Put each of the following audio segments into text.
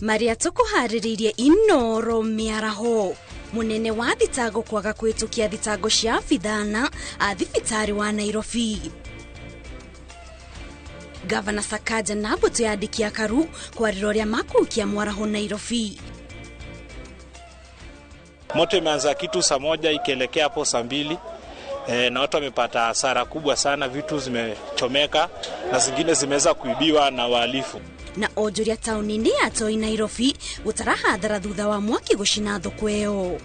Marĩa tũkũharĩrĩirie Inoro mĩaraho. Mũnene wa thitango kwaga kwĩtũkia thitango cia abithana a thibitarĩ wa Nairobi. Gavana Sakaja na mbũtũ ya andĩki a karu kwarĩra ũrĩa makũkia mwaraho Nairobi. Moto imeanza kitu saa 1 ikielekea hapo saa 2. Na watu wamepata hasara kubwa sana, vitu zimechomeka na zingine zimeweza kuibiwa na wahalifu. Na onjoria tauni-inĩ ya Toi Nairobi gũtara hathara thutha wa mwaki gũcina thoko ĩyo.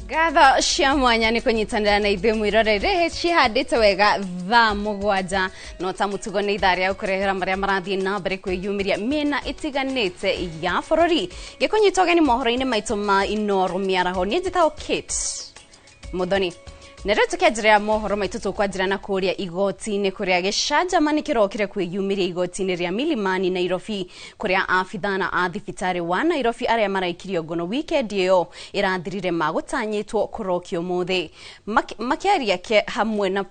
Ngatho cia mwanya nĩ kũnyitanĩra na ithuĩ mwĩrorere cihandĩte wega thaa 7 no ta mũtugo nĩ ithaa rĩa gũkũrehera marĩa marathiĩ na mbere kwĩyumĩria mĩena ĩtiganĩte ya bũrũri. Gĩkũnyita ũgeni mohoro-inĩ maitũ ma Inoro mĩaraho. Niĩ njĩtagwo Kate Muthoni. Na rĩu tũkĩanjĩrĩra mohoro maitũ tũkwanjĩra na kũrĩa igoti-inĩ kũrĩa gĩcanjama nĩ kĩrokire kwĩyumĩria igoti-inĩ rĩa Milimani Nairobi kũrĩa abithana a thibitarĩ wa Nairobi arĩa maraikirio ngono weekend ĩyo ĩrathirire magũtanyĩtwo kũrokio ũmũthĩ. Makĩaria hamwe na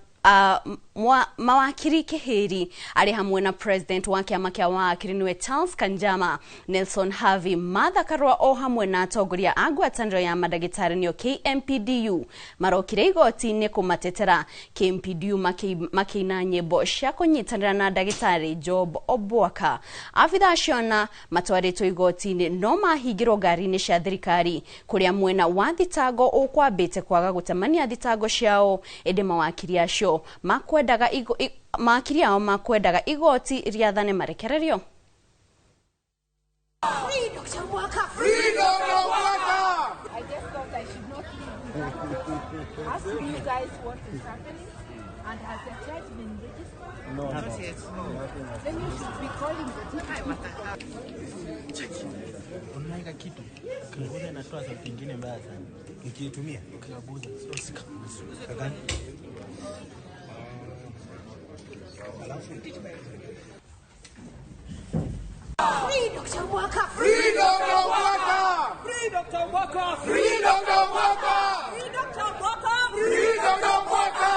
mawakiri Kihiri arĩ hamwe na president wa kĩama kĩa mawakiri nĩwe Charles Kanjama, Nelson Harvey, Martha Karua o hamwe na atongoria a ngwatanĩro ya mandagĩtarĩ nĩo KMPDU marokire igoti-inĩ kũmatetera. KMPDU makĩina nyĩmbo cia kũnyitanĩra na ndagĩtarĩ Job Obwaka. Abitha acio ana matwarĩtwo igoti-inĩ no mahingĩrwo ngari-inĩ cia thirikari kũrĩa mwena wa thitango ũkwambĩte kwaga gũtemania thitango ciao, ĩndĩ mawakiri acio makwendaga mawakiri ao makwendaga igoti rĩathane marekererio. Free Dr. Mwaka! Free Dr. Mwaka! I just thought I should not leave asking you guys what is happening, and has the charge been registered? No, not yet. No. Then you should be calling the team. Unaweka kitu kingine natoa sauti nyingine mbaya sana. Nikiitumia ukiabuza sio sikana. Free Dr. Mwaka! Free Dr. Mwaka! Free Dr. Mwaka! Free Dr. Mwaka! Free Dr. Mwaka! Free Dr. Mwaka!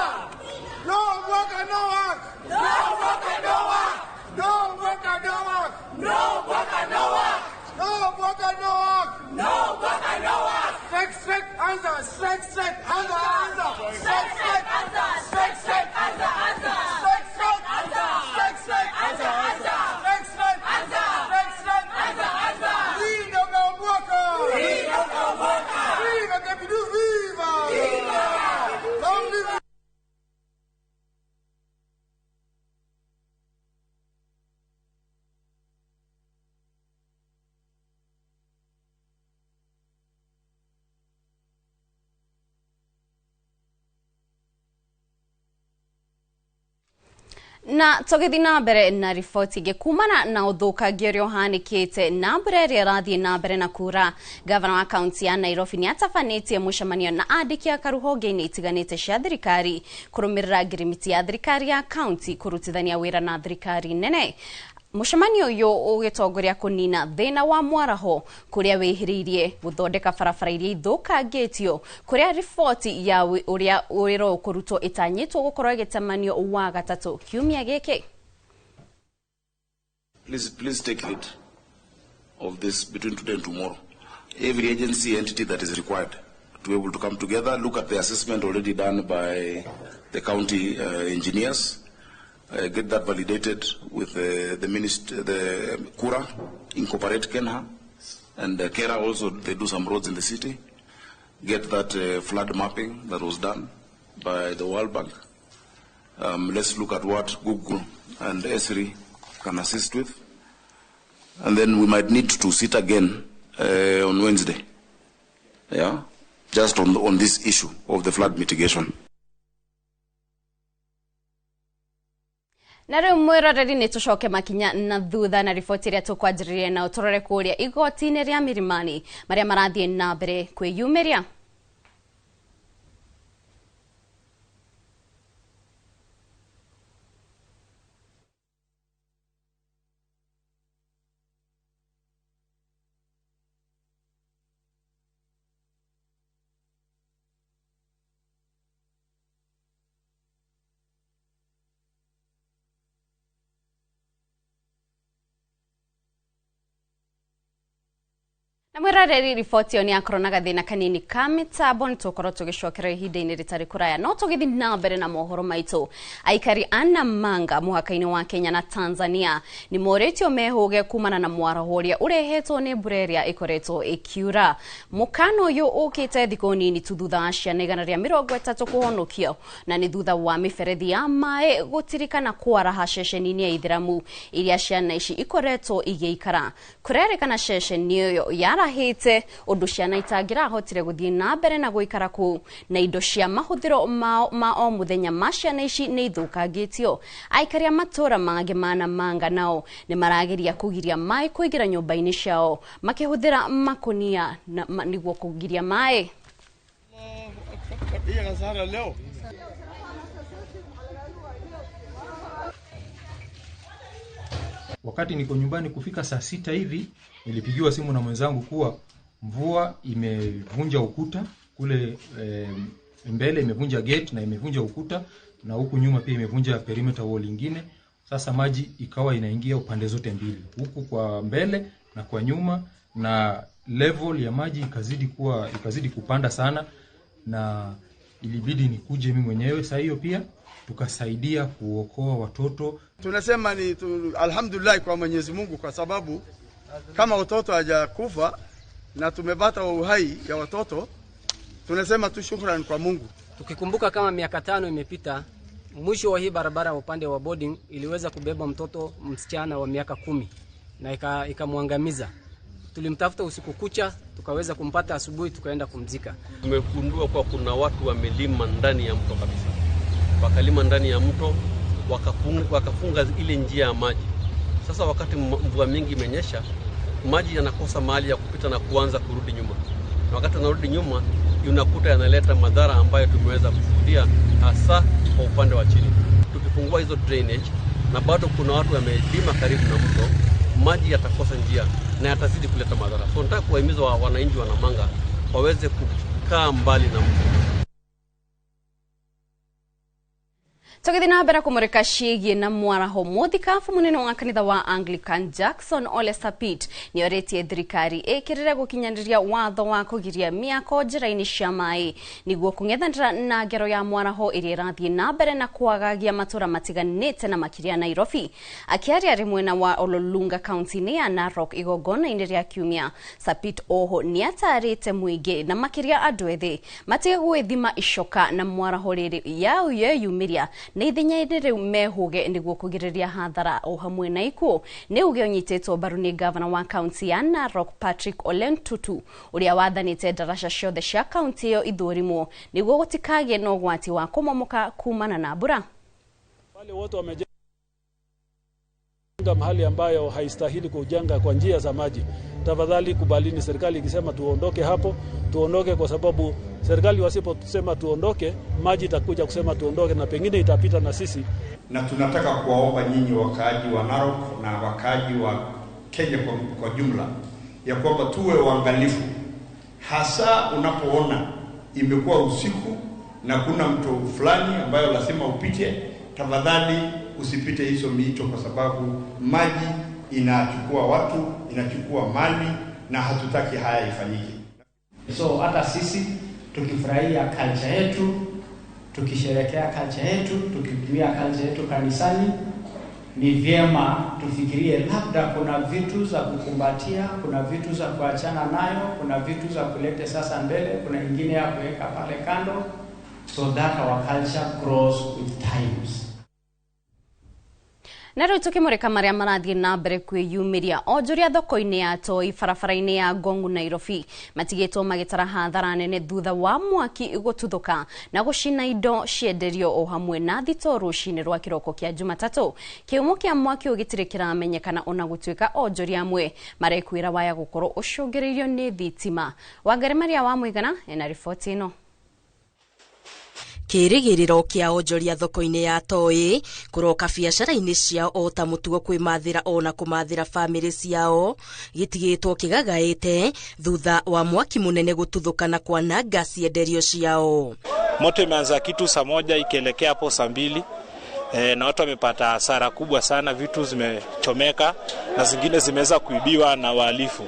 No Mwaka, no work! No Mwaka, no work! No Mwaka, no work! No Mwaka, no work! No Mwaka, no work! No Mwaka, no work! Strike, strike, answer! Strike, strike, answer, answer! Strike, strike, answer! Strike, strike, answer, answer! Strike, strike, answer! Strike, strike, answer, answer! Strike, strike, answer! Strike, strike, answer, answer! Free Dr. Mwaka! Free Dr. Mwaka! Free Dr. Bidu, viva! Viva! Long live. Na tũgĩthiĩ na mbere na riboti ĩngĩ kumana na ũthũkangia ũrĩa ũhanĩkĩte na mbura ĩrĩa ĩrathiĩ na mbere na kura. Gavana wa kaunti ya Nairobi nĩ atabanĩtie mũcemanio na andĩki a karuhonge-inĩ itiganĩte cia thirikari kũrũmĩrĩra ngirimiti ya thirikari ya kaunti kũrutithania wĩra na thirikari nene. Mũcemanio ũyũ ũgĩtongoria kũnina thĩna wa mwaraho kũrĩa wĩhĩrĩirie gũthondeka barabara iria ithũkangĩtio kũrĩa riboti ya ũrĩa wĩra ũkũrutwo ĩtanyĩtwo gũkorwo ĩgĩtamanio wa gatatũ kiumia gĩkĩ. Please take lead of this between today and tomorrow. Every agency entity that is required to be able to come together, look at the assessment already done by the county engineers, get that validated with the minister, the Kura, incorporate Kenha, and Kera also, they do some roads in the city. Get that flood mapping that was done by the World Bank. Let's look at what Google and Esri can assist with. And then we might need to sit again on Wednesday, yeah, just on this issue of the flood mitigation. Na rĩu mwĩroreri nĩ tũcoke makinya na thutha na riboti ĩrĩa tũkwanjĩrĩria nao tũrore kũrĩa igoti-inĩ rĩa Milimani marĩa marathiĩ na mbere kwĩyumĩria. Na mwĩroreri riboti ĩyo nĩ yakorwo na gathĩna kanini ka mĩtambo nĩ tũkorwo tũgĩcokera ihinda-inĩ rĩtarĩ kũraya no tũgĩthiĩ na mbere na mohoro maitũ. Aikari a Namanga mũhaka-inĩ wa Kenya na Tanzania nĩ morĩtio mehũge kumana na mwaraho ũrĩa ũrehetwo nĩ mbura ĩrĩa ĩkoretwo ĩkiura. Mũkana ũyũ ũkĩte thikũ nini tu thutha wa ciana 130 kũhonokio na nĩ thutha wa mĩberethi ya maĩ gũtirikana kwaraha ceceni-inĩ ya Ithĩramu iria ciana ici ikoretwo igĩikara. Kũrerĩkana ceceni ĩyo yarahĩte ũndũ ciana itangĩrahotire gũthiĩ na mbere na gũikara kũu na indo cia mahũthĩro mao ma o mũthenya ma ciana ici nĩ ithũkangĩtio. Aikari a matũũra mangĩ ma Namanga nao nĩ marageria kũgiria maĩ kũingĩra nyũmba-inĩ ciao makĩhũthĩra makũnia nĩguo kũgiria maĩ. Wakati niko nyumbani kufika saa 6 hivi nilipigiwa simu na mwenzangu kuwa mvua imevunja ukuta kule, mbele imevunja gate na imevunja ukuta, na huku nyuma pia imevunja perimeter wall ingine. Sasa maji ikawa inaingia upande zote mbili, huku kwa mbele na kwa nyuma, na level ya maji ikazidi kupanda sana, na ilibidi nikuje mimi mwenyewe. Saa hiyo pia tukasaidia kuokoa watoto. Tunasema ni alhamdulillah kwa Mwenyezi Mungu, kwa sababu kama watoto hajakufa na tumepata uhai ya watoto, tunasema tu shukrani kwa Mungu. Tukikumbuka kama miaka 5 imepita, mwisho wa hii barabara upande wa boarding iliweza kubeba mtoto msichana wa miaka 10 na ikamwangamiza. Tulimtafuta usiku kucha, tukaweza kumpata asubuhi, tukaenda kumzika. Tumegundua kwa kuna watu wamelima ndani ya mto kabisa. Wakalima ndani ya mto, wakafunga ile njia ya maji. Sasa wakati mvua mingi imenyesha, maji yanakosa mahali ya kupita na kuanza kurudi nyuma. Na wakati yanarudi nyuma, unakuta yanaleta madhara ambayo tumeweza kushuhudia hasa kwa upande wa chini. Tukifungua hizo drainage na bado kuna watu wamelima karibu na mto, maji yatakosa njia na yatazidi kuleta madhara. So nataka kuwahimiza wananchi wa Namanga waweze kukaa mbali na mto. Tũgĩthiĩ na mbere kũmũrĩka ciĩgiĩ na mwaraho mũthikabu mũnene wa kanitha wa Anglican Jackson Ole Sapit nĩorĩtie thirikari ĩkĩrĩre gũkinyanĩria watho wa kũgiria mĩako njĩra-inĩ cia maĩ nĩguo kũng'ethanĩra na ngero ya mwaraho ĩrĩa ĩrathiĩ na mbere na kwagagia matũra matiganĩte na makĩria Nairobi. Akĩaria arĩ mwena wa Ololunga kaunti-inĩ ya Narok igongona-inĩ rĩa kiumia, Sapit oho nĩatarĩte mũingĩ na makĩria andũ ethĩ matige gwĩthima icoka na mwaraho rĩrĩ yao yeyumĩria na ithenya-inĩ rĩu mehũge nĩguo kũgirĩrĩria hathara o hamwe na ikuũ. Nĩ uge ũnyitĩtwo mbaru nĩ gavana wa kaunti ya Narok Patrick Ole Ntutu ũrĩa wathanĩte ndaraca ciothe cia kaunti ĩyo ithũrimwo nĩguo gũtikagĩe na ũgwati wa kũmomoka kumana na mbura. Wale wote wamejenga mahali ambayo haistahili kujenga kwa njia za maji, tafadhali kubalini serikali ikisema tuondoke hapo, tuondoke, kwa sababu serikali wasiposema tuondoke, maji itakuja kusema tuondoke na pengine itapita na sisi. Na tunataka kuwaomba nyinyi wakaaji wa Narok na wakaaji wa Kenya kwa jumla ya kwamba tuwe waangalifu, hasa unapoona imekuwa usiku na kuna mto fulani ambayo lazima upite, tafadhali usipite hizo mito, kwa sababu maji inachukua watu, inachukua mali na hatutaki haya ifanyike. So hata sisi tukifurahia culture yetu, tukisherekea culture yetu, tukitumia culture yetu kanisani, ni vyema tufikirie labda kuna vitu za kukumbatia, kuna vitu za kuachana nayo, kuna vitu za kulete sasa mbele, kuna ingine ya kuweka pale kando, so that our culture grows with times. Na rĩu tũkĩmũrĩka marĩa marathiĩ na mbere kwĩyumĩria onjoria thoko-inĩ ya Toi barabara-inĩ ya Ngong Nairobi matigĩtwo magĩtara hathara nene thutha wa mwaki gũtuthũka na gũcina indo cienderio o hamwe na thito rũcinĩ rwa kĩroko kĩa Jumatatũ. Kĩhumo kĩa mwaki ũyũ gĩtirĩ kĩramenyekana ona gũtuĩka onjoria amwe marekwĩra waya gũkorwo ũcũngĩrĩirio nĩ thitima. Wangari Maria wa Mũigana ena riboti ĩno. Kĩrĩgĩrĩro kĩa onjoria thoko-inĩ ya Toi kũroka biacara-inĩ ciao o ta mũtugo kwĩmathĩra ona kũmathĩra bamĩrĩ ciao gĩtigĩtwo kĩgagaĩte thutha wa mwaki mũnene gũtuthũka na kwananga cienderio ciao. Moto imeanza kitu saa 1 ikielekea hapo saa 2. Na watu wamepata hasara kubwa sana, vitu zimechomeka na zingine zimeweza kuibiwa na wahalifu.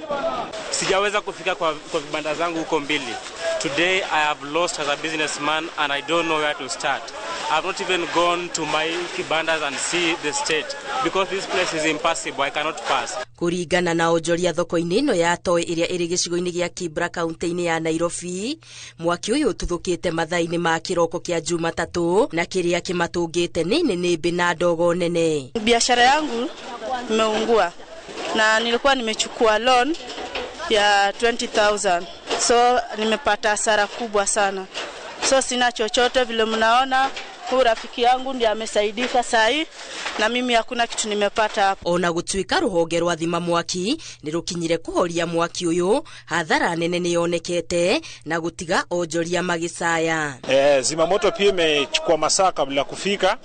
Sijaweza kufika kwa vibanda zangu huko mbili. Today I have lost as a businessman and I don't know where to start. I have not even gone to my kibandas and see the state because this place is impassable. I cannot pass. Kũringana na onjoria thoko-inĩ ĩno ya Toi ĩrĩa ĩrĩ gĩcigo-inĩ gĩa Kibra kaunti-inĩ ya Nairobi, mwaki ũyũ ũtuthũkĩte mathaa-inĩ ma kĩroko kĩa Jumatatũ na kĩrĩa kĩmatũngĩte nĩ nĩnĩmbĩ na ndogo nene. Biashara yangu imeungua na nilikuwa nimechukua loan ya 20,000. So nimepata hasara kubwa sana. So sina chochote, vile mnaona huyu rafiki yangu ndiye amesaidika sahi na mimi hakuna kitu nimepata hapo. Ona gũtuĩka rũhonge rwa thima mwaki nĩ rũkinyire kũhoria mwaki ũyũ, hathara nene nĩ yonekete na gũtiga onjoria magĩcaya. Zimamoto pia imechukua masaa kabla kufika.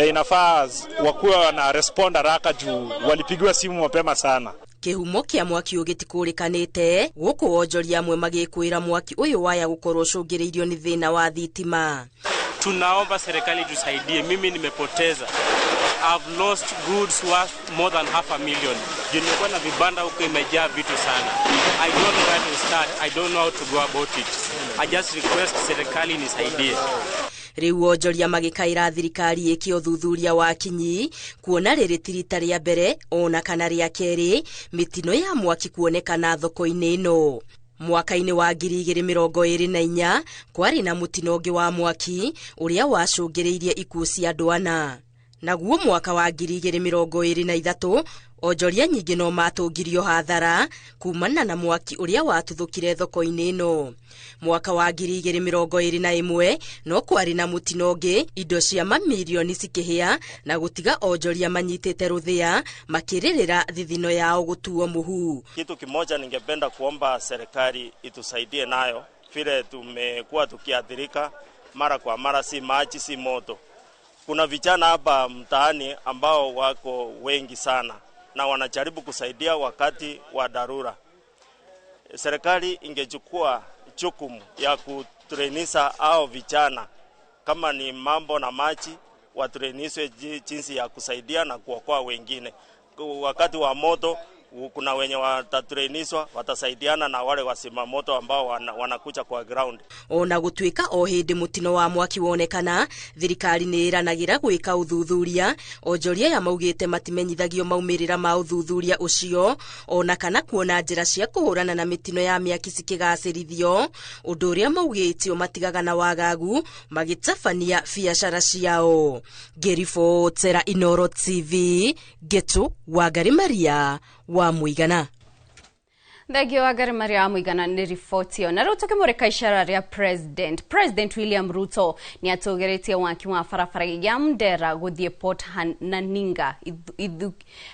Inafaa wakuwa wana respond haraka juu walipigiwa simu mapema sana. Kĩhumo kĩa mwaki ũyũ gĩtikũrĩkanĩte gũkũ onjoria amwe magĩkwĩra mwaki ũyũ waya gũkorwo ũcũngĩrĩirio nĩ thĩna wa thitima. Tunaomba serikali tusaidie, mimi nimepoteza. I've lost goods worth more than 500,000. Nimekuwa na vibanda huko imejaa vitu sana. I don't know where to start. I don't know how to go about it. I just request serikali nisaidie. Rĩu onjoria magĩkaĩra thirikari ĩke ũthuthuria wa kinyi kuona rĩrĩ ti rita rĩa mbere ona kana rĩa kerĩ mĩtino ya mwaki kuonekana thoko-inĩ ĩno. Mwaka-inĩ wa 2024 kwarĩ na mũtino ũngĩ wa mwaki ũrĩa wacũngĩrĩirie ikuũ cia andũ ana. Naguo mwaka wa 2023 onjoria nyingĩ no matũngirio hathara kumana na mwaki ũrĩa watuthũkire thoko-inĩ ĩno. Mwaka wa 2021 no kwarĩ na mũtino ũngĩ, indo cia mamirioni cikĩhĩa na gũtiga onjoria manyitĩte rũthĩa makĩrĩrĩra thithino yao gũtuo mũhu. Kitu kimoja ningependa kuomba serikali itusaidie nayo, vile tumekuwa tukiathirika mara kwa mara, si maji si moto. Kuna vijana hapa mtaani ambao wako wengi sana na wanajaribu kusaidia wakati wa dharura. Serikali ingechukua jukumu ya kutrenisa hao vijana, kama ni mambo na maji watreniswe jinsi ya kusaidia na kuokoa wengine. Wakati wa moto kuna wenye watatreniswa watasaidiana na wale wasima moto ambao wanakuja kwa ground. Ona gũtuĩka o hĩndĩ mũtino wa mwaki wonekana thirikari nĩ ĩranagĩra gwĩka ũthuthuria, onjoria aya maugĩte matimenyithagio maumĩrĩra ma ũthuthuria ũcio ona kana kuona njĩra cia kũhũrana na mĩtino ya mĩaki cikĩgacĩrithio, ũndũ ũrĩa maugĩtio matigaga na wagagu magĩtabania biacara ciao. Ngĩribotera Inooro TV, Ngetu Wangari Maria wa Mũigana. Thengio Wangari Maria wa Mũigana nĩ riboti ĩyo. Na rĩu tũkĩmũrĩka icera rĩa President William Ruto nĩ atũgĩrĩtie waki wa barabara ya Mndera gũthiĩ Port Naninga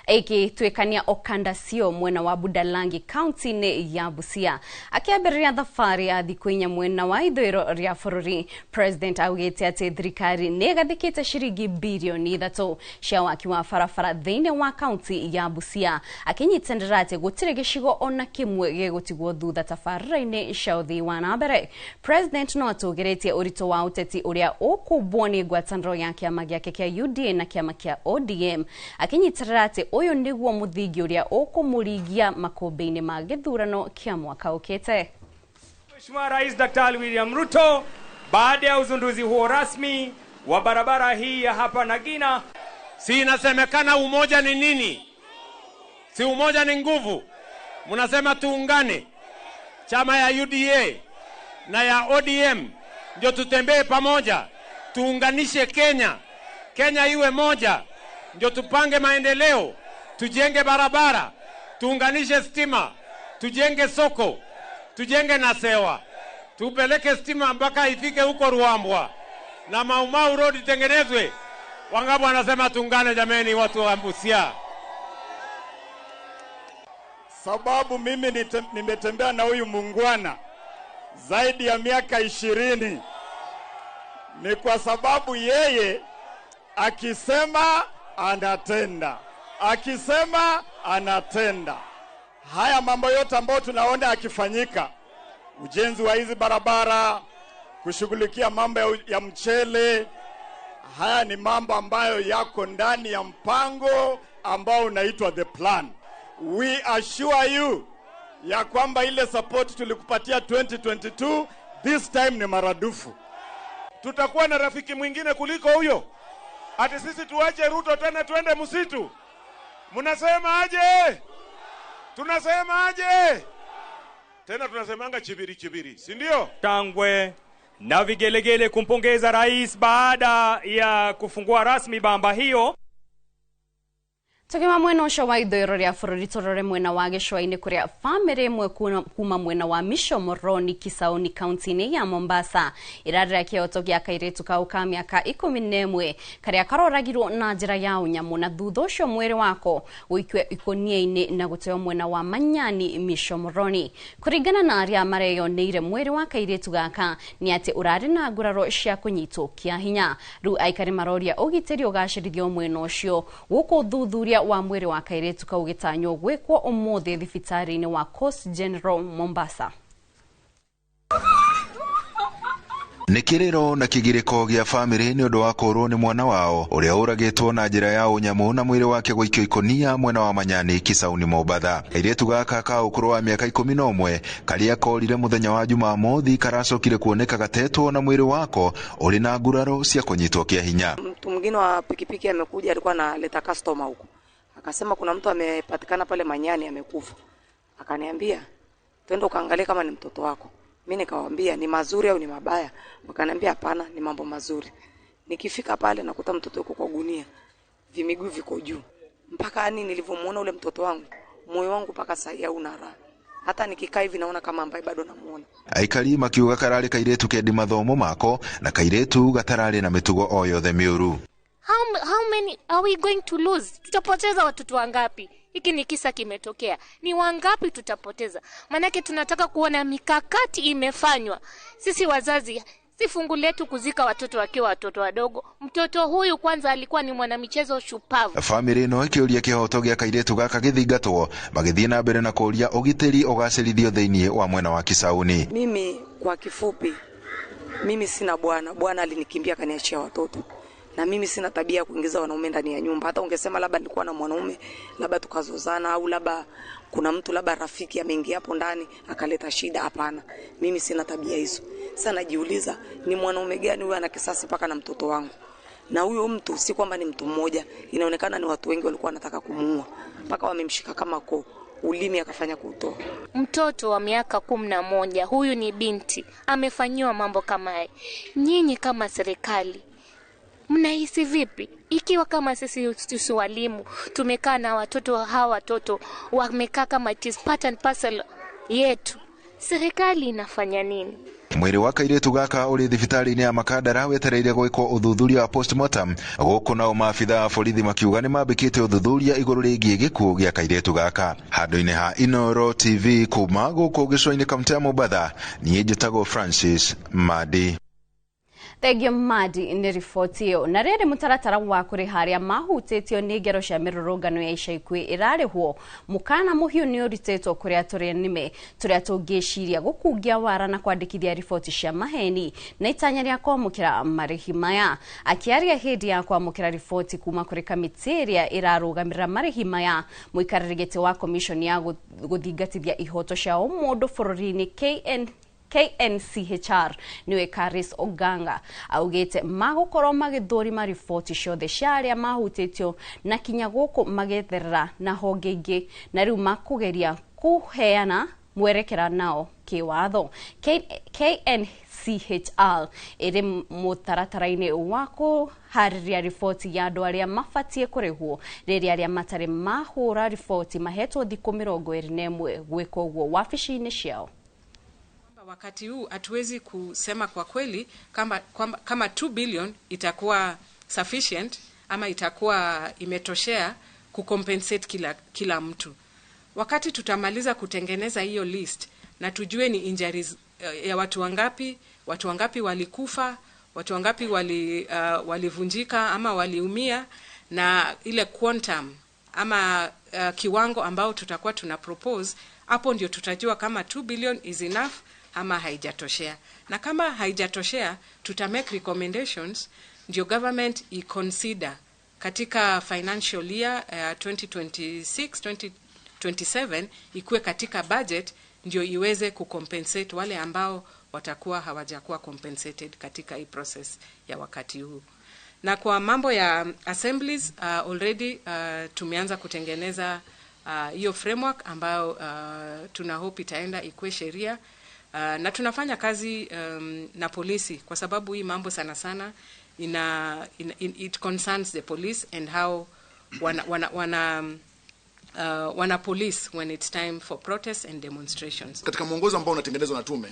ĩgĩtuĩkania Okandasio mwena wa Budalangi kaunti-inĩ ya Busia. Akĩambĩrĩria thabarĩ ya thikũ inya mwena wa ithũĩro rĩa bũrũri, President augĩte atĩ thirikari nĩ ĩgathĩkĩte ciringi birioni 3 cia waki wa barabara thĩinĩ wa kaunti ya Busia, akĩnyitanĩra atĩ gũtirĩ gĩcigo ona kĩmwe kĩmwe gĩgũtigwo thutha tabarĩra-inĩ cia ũthii wa na mbere. President no atũgĩrĩtie ũritũ wa ũteti ũrĩa ũkũmbwo nĩ ngwatanĩro ya kĩama gĩake kĩa UDA na kĩama kĩa ODM, akĩnyitĩrĩra atĩ ũyũ nĩguo mũthingi ũrĩa ũkũmũringia makũmbĩ-inĩ ma gĩthurano kĩa mwaka ũkĩte. Mheshimiwa Rais Daktari William Ruto, baada ya uzinduzi huo rasmi wa barabara hii ya hapa Nagina. Si inasemekana umoja ni nini? Si umoja ni nguvu? Mnasema tuungane, chama ya UDA na ya ODM ndio tutembee pamoja, tuunganishe Kenya, Kenya iwe moja, ndio tupange maendeleo, tujenge barabara, tuunganishe stima, tujenge soko, tujenge Nasewa, tupeleke stima mpaka ifike huko Ruambwa na Mau Mau Road itengenezwe. Wangapi wanasema tuungane jameni, watu wa Busia? Sababu mimi nimetembea na huyu muungwana zaidi ya miaka 20 ni kwa sababu yeye akisema anatenda, akisema anatenda. Haya mambo yote ambayo tunaona akifanyika, ujenzi wa hizi barabara, kushughulikia mambo ya mchele, haya ni mambo ambayo yako ndani ya mpango ambao unaitwa the plan. We assure you ya kwamba ile support tulikupatia 2022 this time ni maradufu. Tutakuwa na rafiki mwingine kuliko huyo? Ati sisi tuache Ruto tena tuende msitu? Mnasema aje? Tunasema aje? Tena tunasemanga chibiri chibiri, si ndio? Shangwe na vigelegele kumpongeza rais baada ya kufungua rasmi bamba hiyo. Tukima mwena ũcio wa ithũĩro rĩa bũrũri tũrore mwena wa gĩcũa-inĩ kũrĩa bamĩrĩ ĩmwe kuma mwena wa Mishomoroni Kisauni kaunti-inĩ ya Mombasa ĩrarĩra kĩhoto gĩa kairĩtu kau ka mĩaka 11 karĩa karoragirwo na njĩra ya ũnyamũ na thutha ũcio mwĩrĩ wako gũikio ikũnia-inĩ na gũteo mwena wa Manyani Mishomoroni. Kũringana na arĩa mareyoneire mwĩrĩ wa kairĩtu gaka nĩ atĩ ũrarĩ na nguraro cia kũnyitwo kĩa hinya. Rĩu aikari maroria ũgitĩri ũgacĩrithio mwena ũcio gũkũ ũthuthuria wa mwĩrĩ wa kairĩtu kau gĩtanywo gwĩkwo ũmũthĩ thibitarĩ-inĩ wa Coast General Mombasa. Nĩ kĩrĩro na kĩgirĩko gĩa bamĩrĩ nĩ ũndũ wa kũũrwo nĩ mwana wao ũrĩa ũragĩtwo na njĩra ya ũnyamũ na mwĩrĩ wake gũikio ikũnia mwena wa Manyani Kisauni Mombatha. Kairĩtu gaka ka ũkũrũ wa mĩaka 11 karĩa korire mũthenya wa Jumamothi karacokire kuoneka gatetwo na mwĩrĩ wako ũrĩ na nguraro cia kũnyitwo kĩa hinya. Mtu mwingine wa pikipiki amekuja, alikuwa analeta customer huko, akasema kuna mtu amepatikana pale Manyani amekufa. Akaniambia twende ukaangalie kama ni mtoto wako. Mimi nikamwambia ni mazuri au ni mabaya? Wakaniambia hapana, ni mambo mazuri. Nikifika pale nakuta mtoto yuko kwa gunia, vimiguu viko juu. Mpaka yani nilivyomuona ule mtoto wangu, moyo wangu mpaka sasa hauna raha. Hata nikikaa hivi naona kama ambaye bado namuona. Aikari makiuga kararĩ kairĩtu kendi mathomo mako na kairĩtu gatararĩ na mĩtugo o yothe mĩũru. How many are we going to lose? Tutapoteza watoto wangapi? Hiki ni kisa kimetokea. Ni wangapi tutapoteza? Manake tunataka kuona mikakati imefanywa. Sisi wazazi, si fungu letu kuzika watoto wakiwa watoto wadogo. Mtoto huyu kwanza alikuwa ni mwanamichezo shupavu. Famĩlĩ ĩno ĩkĩũria kĩhoto gĩa kairĩtu gaka gĩthingatwo magĩthiĩ na mbere na kũũria ũgitĩri ũgacĩrithio thĩinĩ wa mwena wa Kisauni. Mimi kwa kifupi, mimi sina bwana. Bwana alinikimbia akaniachia watoto. Na mimi sina tabia ya kuingiza wanaume ndani ya nyumba. Hata ungesema labda nilikuwa na mwanaume, labda tukazozana au labda kuna mtu labda rafiki ameingia hapo ndani akaleta shida, hapana. Mimi sina tabia hizo. Sasa najiuliza ni mwanaume gani huyu ana kisasi mpaka na mtoto wangu? Na huyo mtu si kwamba ni mtu mmoja, inaonekana ni watu wengi walikuwa wanataka kumuua mpaka wamemshika kama koo, ulimi akafanya kuutoa. Mtoto wa miaka 11, huyu ni binti, amefanyiwa mambo kama haya. Nyinyi kama serikali mnahisi vipi ikiwa kama sisi walimu tumekaa na watoto hawa, watoto wamekaa kama it is part and parcel yetu? Serikali inafanya nini? Mwĩrĩ wa kairĩtu gaka ũrĩ thibitarĩ-inĩ ya Makandara wetereire gwĩkwo ũthuthuria wa postmortem gũkũ nao maabitha a borithi makiuga nĩ mambĩkĩte ũthuthuria igũrũ rĩgiĩ gĩkuũ gĩa kairĩtu gaka. Handũ-inĩ ha Inooro TV kuma gũkũ gĩcũa-inĩ kaunti ya Mombatha, niĩ njĩtagwo Francis Madi. Thengio Madi nĩ riboti ĩyo. Na rĩrĩ mũtaratara wa kũrĩha arĩa mahutĩtio nĩ ngero cia mĩrũrũngano ya ica ikuhĩ ĩrarĩhwo, mũkana mũhiũ nĩ ũrutĩtwo kũrĩa tũrĩ nĩme tũrĩa tũngĩciria gũkungia wara na kwandĩkithia riboti cia maheni na itanya rĩa kwamũkĩra marĩhi maya. Akĩaria hĩndĩ ya kwamũkĩra riboti kuma kũrĩ kamĩtĩ ĩrĩa ĩrarũgamĩrĩra marĩhi maya, mũikarĩri gĩtĩ wa commission ya gũthingatithia ihoto cia ũmũndũ bũrũri-inĩ KNCHR niwe Karis Oganga augite magũkorwo magĩthũrima riboti ciothe cia arĩa mahutĩtio na kinya gũkũ magetherera na honge ingĩ, na rĩu makũgeria kũheana mwerekera nao kĩwatho. KNCHR ĩrĩ mũtaratara-inĩ wa kũharĩria riboti ya andũ arĩa mabatiĩ kũrĩhwo rĩrĩa arĩa matarĩ mahũra riboti mahetwo thikũ 21 gwĩka ũguo wabici-inĩ ciao. Wakati huu hatuwezi kusema kwa kweli kama 2 billion itakuwa sufficient ama itakuwa imetoshea kucompensate kila mtu. Wakati tutamaliza kutengeneza hiyo list na tujue ni injuries ya watu wangapi walikufa, watu wangapi walivunjika ama waliumia, na ile quantum ama kiwango ambao tutakuwa tuna propose, hapo ndio tutajua kama 2 billion is enough ama haijatoshea. Na kama haijatoshea, tuta make recommendations ndio government i-consider katika financial year 2026 2027 ikuwe katika budget ndio iweze kucompensate wale ambao watakuwa hawajakuwa compensated katika hii process ya wakati huu. Na kwa mambo ya assemblies, already tumeanza kutengeneza hiyo framework ambayo tuna hope itaenda ikuwe sheria. Na tunafanya kazi na polisi kwa sababu hii mambo sana sana it concerns the police and how wana police when it's time for protests and demonstrations. Katika mwongozo ambao unatengenezwa na tume,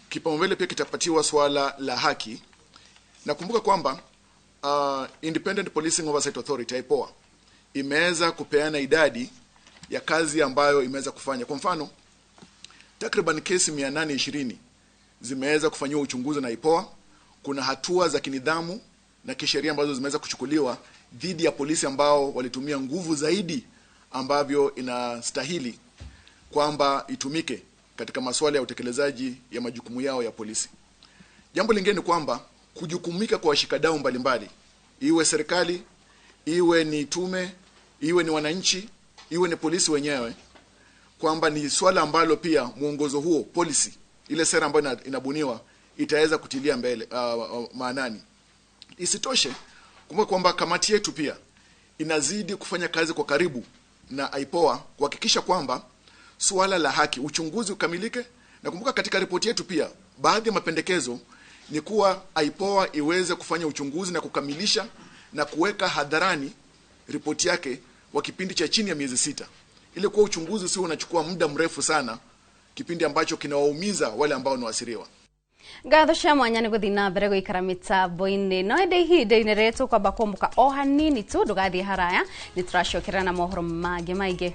kipaumbele pia kitapatiwa swala la haki. Nakumbuka kwamba Independent Policing Oversight Authority IPOA imeweza kupeana idadi ya kazi ambayo imeweza kufanya. Kwa mfano, takriban kesi 820 zimeweza kufanyiwa uchunguzi na IPOA. Kuna hatua za kinidhamu na kisheria ambazo zimeweza kuchukuliwa dhidi ya polisi ambao walitumia nguvu zaidi ambavyo inastahili kwamba itumike katika masuala ya utekelezaji ya majukumu yao ya polisi. Jambo lingine ni kwamba kujukumika kwa washikadau mbalimbali, iwe serikali, iwe ni tume, iwe ni wananchi, iwe ni polisi wenyewe, kwamba ni swala ambalo pia mwongozo huo, policy, ile sera ambayo inabuniwa itaweza kutilia mbele maanani. Isitoshe, kumbuka kwamba kamati yetu pia inazidi kufanya kazi kwa karibu na IPOA kuhakikisha kwamba swala la haki, uchunguzi ukamilike. Na kumbuka katika ripoti yetu pia baadhi ya mapendekezo ni kuwa IPOA iweze kufanya uchunguzi na kukamilisha na kuweka hadharani ripoti yake kwa kipindi cha chini ya miezi 6, ili kuwa uchunguzi sio unachukua muda mrefu sana, kipindi ambacho kinawaumiza wale ambao ni waasiriwa. Ngatho cia mwanya nĩ gũthiĩ na mbere gũikara mĩtambo-inĩ no ĩndĩ ihinda-inĩ rĩrĩ tũkwamba kũmbũka o hanini tu, ndũgathiĩ haraya, nĩ tũracokerera na mohoro mangĩ maingĩ.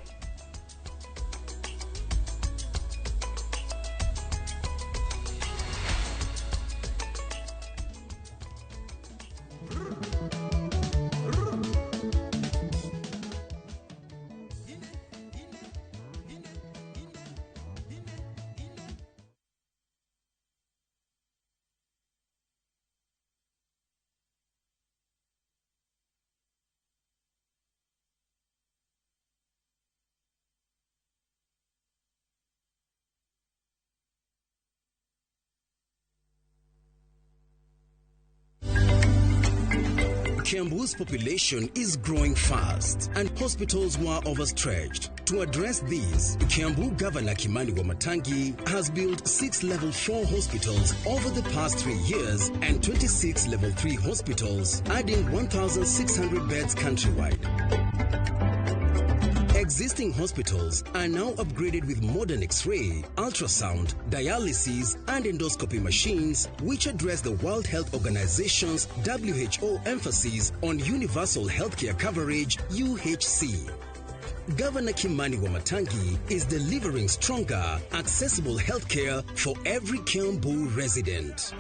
Kiambu's population is growing fast and hospitals were overstretched. To address these, Kiambu Governor Kimani Wamatangi has built 6 level 4 hospitals over the past 3 years and 26 level 3 hospitals, adding 1,600 beds countrywide. Existing hospitals are now upgraded with modern X-ray, ultrasound, dialysis, and endoscopy machines, which address the World Health Organization's WHO emphasis on universal healthcare coverage, UHC. Governor Kimani Wamatangi is delivering stronger, accessible healthcare for every Kiambu resident.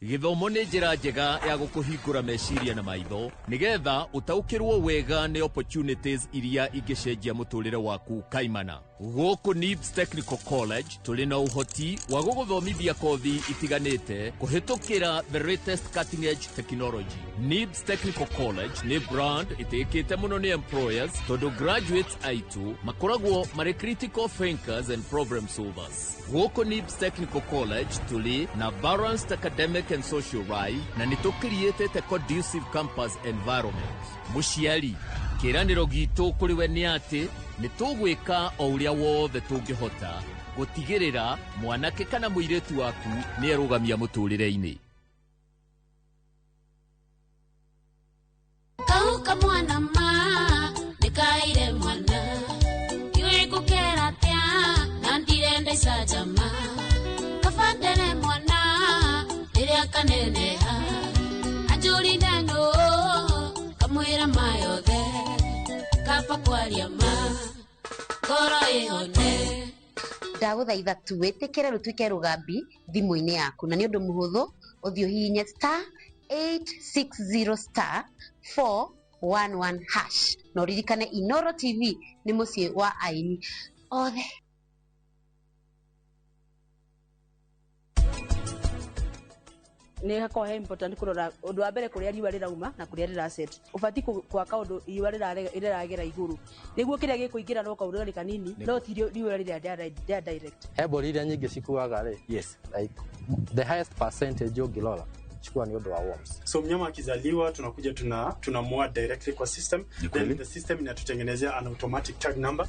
Gĩthomo nĩ njĩra njega ya gũkũhingũra meciria na maitho nĩgetha ũtaũkĩrwo wega nĩ opportunities iria ingĩcenjia mũtũrĩre waku kaimana. Gũkũ NIBS Technical College tũrĩ na ũhoti wa gũgũthomithia kothi itiganĩte kũhĩtũkĩra the latest cutting edge technology. NIBS Technical College nĩ brand ĩtĩkĩte mũno nĩ employers tondũ graduates aitũ makoragwo marĩ critical thinkers and problem solvers. Gũkũ NIBS Technical College tũrĩ na balanced academic and social life na nĩ tũkiriĩtĩte conducive campus environment. Mũciari, kĩĩranĩro gitũ kũrĩ we nĩ atĩ nĩ tũgwĩka o ũrĩa wothe tũngĩhota gũtigĩrĩra mwanake kana mũirĩtu waku nĩ erũgamia mũtũrĩre-inĩ. Kauka mwana ma nĩkaire mwana iwe ngũkera atĩa na ndirenda icanjama kabandere mwana rĩrĩa kaneneha anjũrire nũ kamwĩra ma yothe kaba kwaria ma ngoro ĩhone. Ndagũthaitha tu wĩtĩkĩre rũtuĩke rũgambi thimũ-inĩ yaku na nĩ ũndũ mũhũthũ ũthiĩ ũhihinye star 860 star 411 hash na ũririkane Inoro TV nĩ mũciĩ wa aini othe. Nä hakorwo he important kũrora ũndũ wa mbere kũrĩa riũa rĩrauma na kũrĩa rĩraset ũbatiĩ gwaka ũndũ riũa rĩragera igũrũ nĩguo kĩrĩa gĩkũingĩra no kaũrugarĩ kanini no ti riũa rĩrĩa rĩa direct. He mbũri iria nyingĩ cikuaga rĩ, yes, like the highest percentage ũngĩrora chukua ni ũndũ wa worms. So mnyama akizaliwa tunakuja tunamua directly kwa system, then the system inatutengenezea an automatic tag number.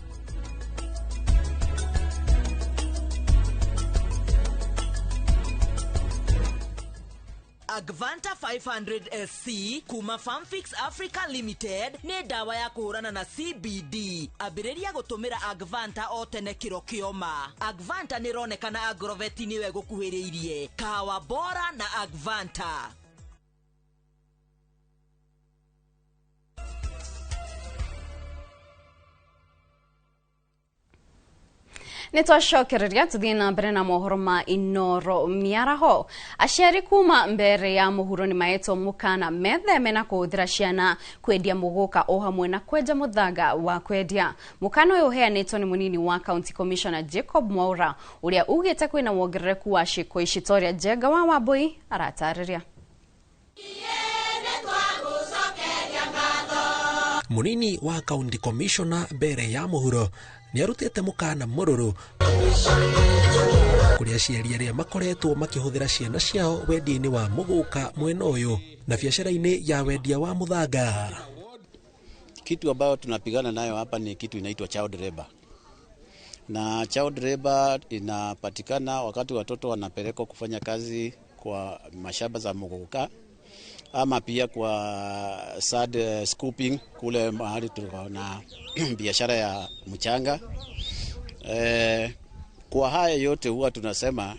Agvanta 500 SC kuma Farmfix Africa Limited nĩ ndawa ya kũhũrana na CBD. Ambĩrĩria gũtũmĩra Agvanta o tene kĩro kĩoma. Agvanta nĩ ĩronekana Agrovet nĩwe gũkuhĩrĩirie. Kahawa bora na Agvanta. Nĩ twacokereria tuthiĩ na mbere na mohoro ma Inoro mĩaraho. Aciari kuma mbere ya mũhuro nĩ mahetwo mũkana metheme na kũhũthĩra ciana kwendia mũgũka o hamwe na kwenja mũthanga wa kwendia. Mũkana ũyũ ũheanĩtwo nĩ mũnini wa County Commissioner Jacob Mwaura ũrĩa ugĩte kwĩna wongerereku wa ciĩko ici ta ũrĩa Njenga wa Wambui aratarĩria. Munini wa County Commissioner mbere ya mũhuro nĩ arutĩte mũkana mũrũrũ kũrĩ aciari arĩa makoretwo makĩhũthĩra ciana ciao wendia-inĩ wa mũgũka mwena ũyũ na biacara-inĩ ya wendia wa mũthanga. Kitu ambayo tunapigana nayo hapa ni kitu inaitwa child labor. Na child labor inapatikana wakati watoto wanapelekwa kufanya kazi kwa mashamba za muguka ama pia kwa sand scooping kule mahali tulikuwa na biashara ya mchanga. Kwa haya yote huwa tunasema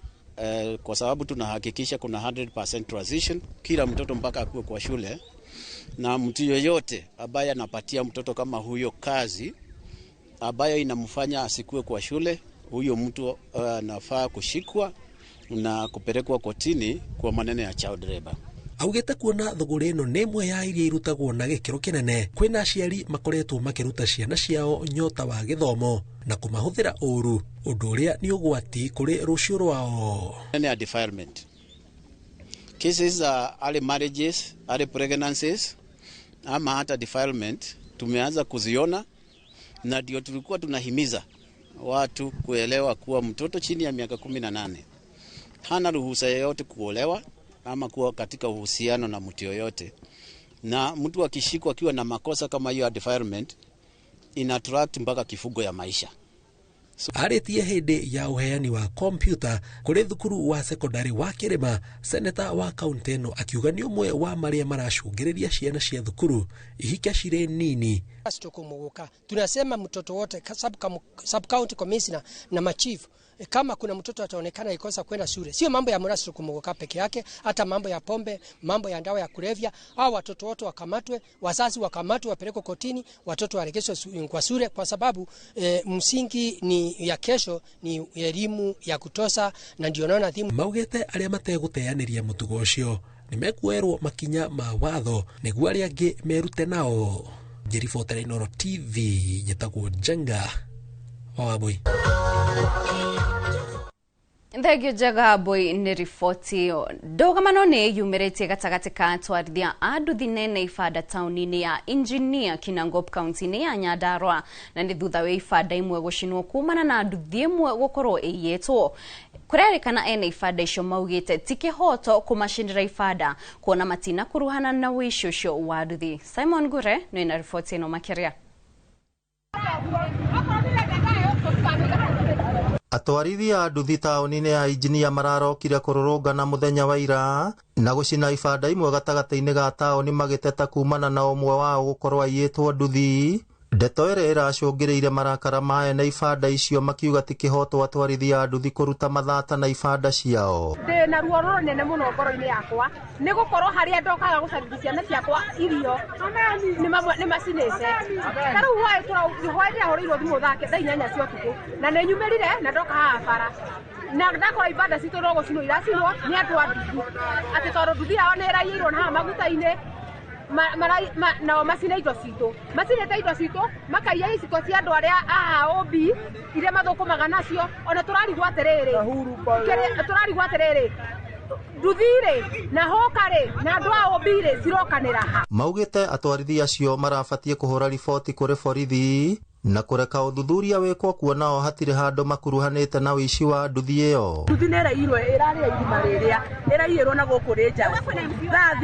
kwa sababu tunahakikisha kuna 100% transition kila mtoto mpaka akuwe kwa shule, na mtu yoyote ambaye anapatia mtoto kama huyo kazi ambayo inamfanya asikue kwa shule, huyo mtu anafaa kushikwa na kupelekwa kotini kwa maneno ya child labor. Augite kuona thuguri ĩno nĩ ĩmwe ya iria irutagwo na gĩkĩro kĩnene kwĩna aciari makoretwo makĩruta ciana ciao nyota wa gĩthomo na kũmahũthĩra ũru, ũndũ ũrĩa nĩ ũgwati kũrĩ rũciũ rwao. Nene defilement cases za early marriages, early pregnancies ama hata defilement tumeanza kuziona, na ndio tulikuwa tunahimiza watu kuelewa kuwa mtoto chini ya miaka 18 hana ruhusa yoyote kuolewa ama kuwa katika uhusiano na mtu yoyote. Na mtu akishikwa akiwa na makosa kama hiyo ya defilement ina attract mpaka kifungo ya maisha. So, arĩtie hĩndĩ ya ũheani wa kompyuta kũrĩ thukuru wa sekondari wa Kĩrĩma, seneta wa kaunti ĩno akiuga nĩ ũmwe wa marĩa maracũngĩrĩria ciana cia thukuru ihike cirĩ nini Tukumuguka tunasema mtoto wote sub county commissioner na machief, kama kuna mtoto ataonekana ikosa kwenda shule, sio mambo ya mrasi kumuguka peke yake, hata mambo ya pombe, mambo ya ndawa ya kulevya, au watoto wote wakamatwe, wazazi wakamatwe, wapelekwe kotini, watoto waregeshwe kwa shule, kwa sababu msingi ni ya kesho ni elimu ya kutosha, na ndio naona thimu maugite aria mategũteanĩria mũtugo ũcio nĩmekuoerwo makinya ma watho nĩguo arĩa angĩ merute nao. Ngĩribotera Inooro TV njĩtagwo Njenga wa Wambui. Thengio Njenga Wambui nĩ riboti ĩyo. Ndũgamano nĩ yumĩrĩtie gatagatĩ ka atwarithia a nduthi nene ibanda taũni-inĩ ya Engineer Kinangop kaunti-inĩ ya Nyandarua, na nĩ thutha wa ibanda imwe gũcinwo kumana na nduthi ĩmwe gũkorwo ĩiyĩtwo. Kũrerĩkana ene ibanda icio maugĩte ti kĩhoto kũmacinĩra ibanda kuona matinakuruhana na ũici ũcio wa nduthi. Simon Ngure nĩ na riboti ĩno makĩria. Atwarithia a nduthi taũni-inĩ ya Injinia mararokire kũrũrũngana mũthenya wa ira na gũcina ibanda imwe gatagatĩ-inĩ ga taũni magĩteta kumana na ũmwe wao gũkorwo aiyĩtwo nduthi. Ndeto ĩrĩa ĩracũngĩrĩire marakara ma ene ibanda icio makiuga ti kĩhoto atwarithia a nduthi kũruta mathata na ibanda ciao. Ndĩ na ruo rũnene mũno ngoro-inĩ yakwa nĩ gũkorwo harĩa ndokaga gũcarĩria ciana ciakwa irio nĩ macinĩte. Ta rĩu hwaĩ ndĩrahũrĩirwo thimũ thaa 8 cia ũtukũ na nĩ nyumĩrire na ndoka haha bara na ndakora ibanda citũ no gũcinwo iracinwo nĩ andũ a nduthi, atĩ tondũ nduthi yao nĩ ĩraiyĩirwo na haha maguta-inĩ nao macine indo citũ, macinĩte indo citũ makaiya iciko cia andũ arĩa a OB iria mathũkũmaga nacio. Ona tũrarigwo atĩrĩrĩ nduthi-rĩ na hũka-rĩ na andũ a OB-rĩ cirokanĩra ha. Maugĩte atwarithia acio marabatiĩ kũhũra riboti kũrĩ borithi na kũreka ũthuthuria wĩkwo kuona o hatirĩ handũ makuruhanĩte na ũici wa nduthi ĩyo. Nduthi nĩ ĩraiyirwo, ĩrarĩa irima rĩrĩa ĩraiyĩrwo na gũkũ rĩ nja thaa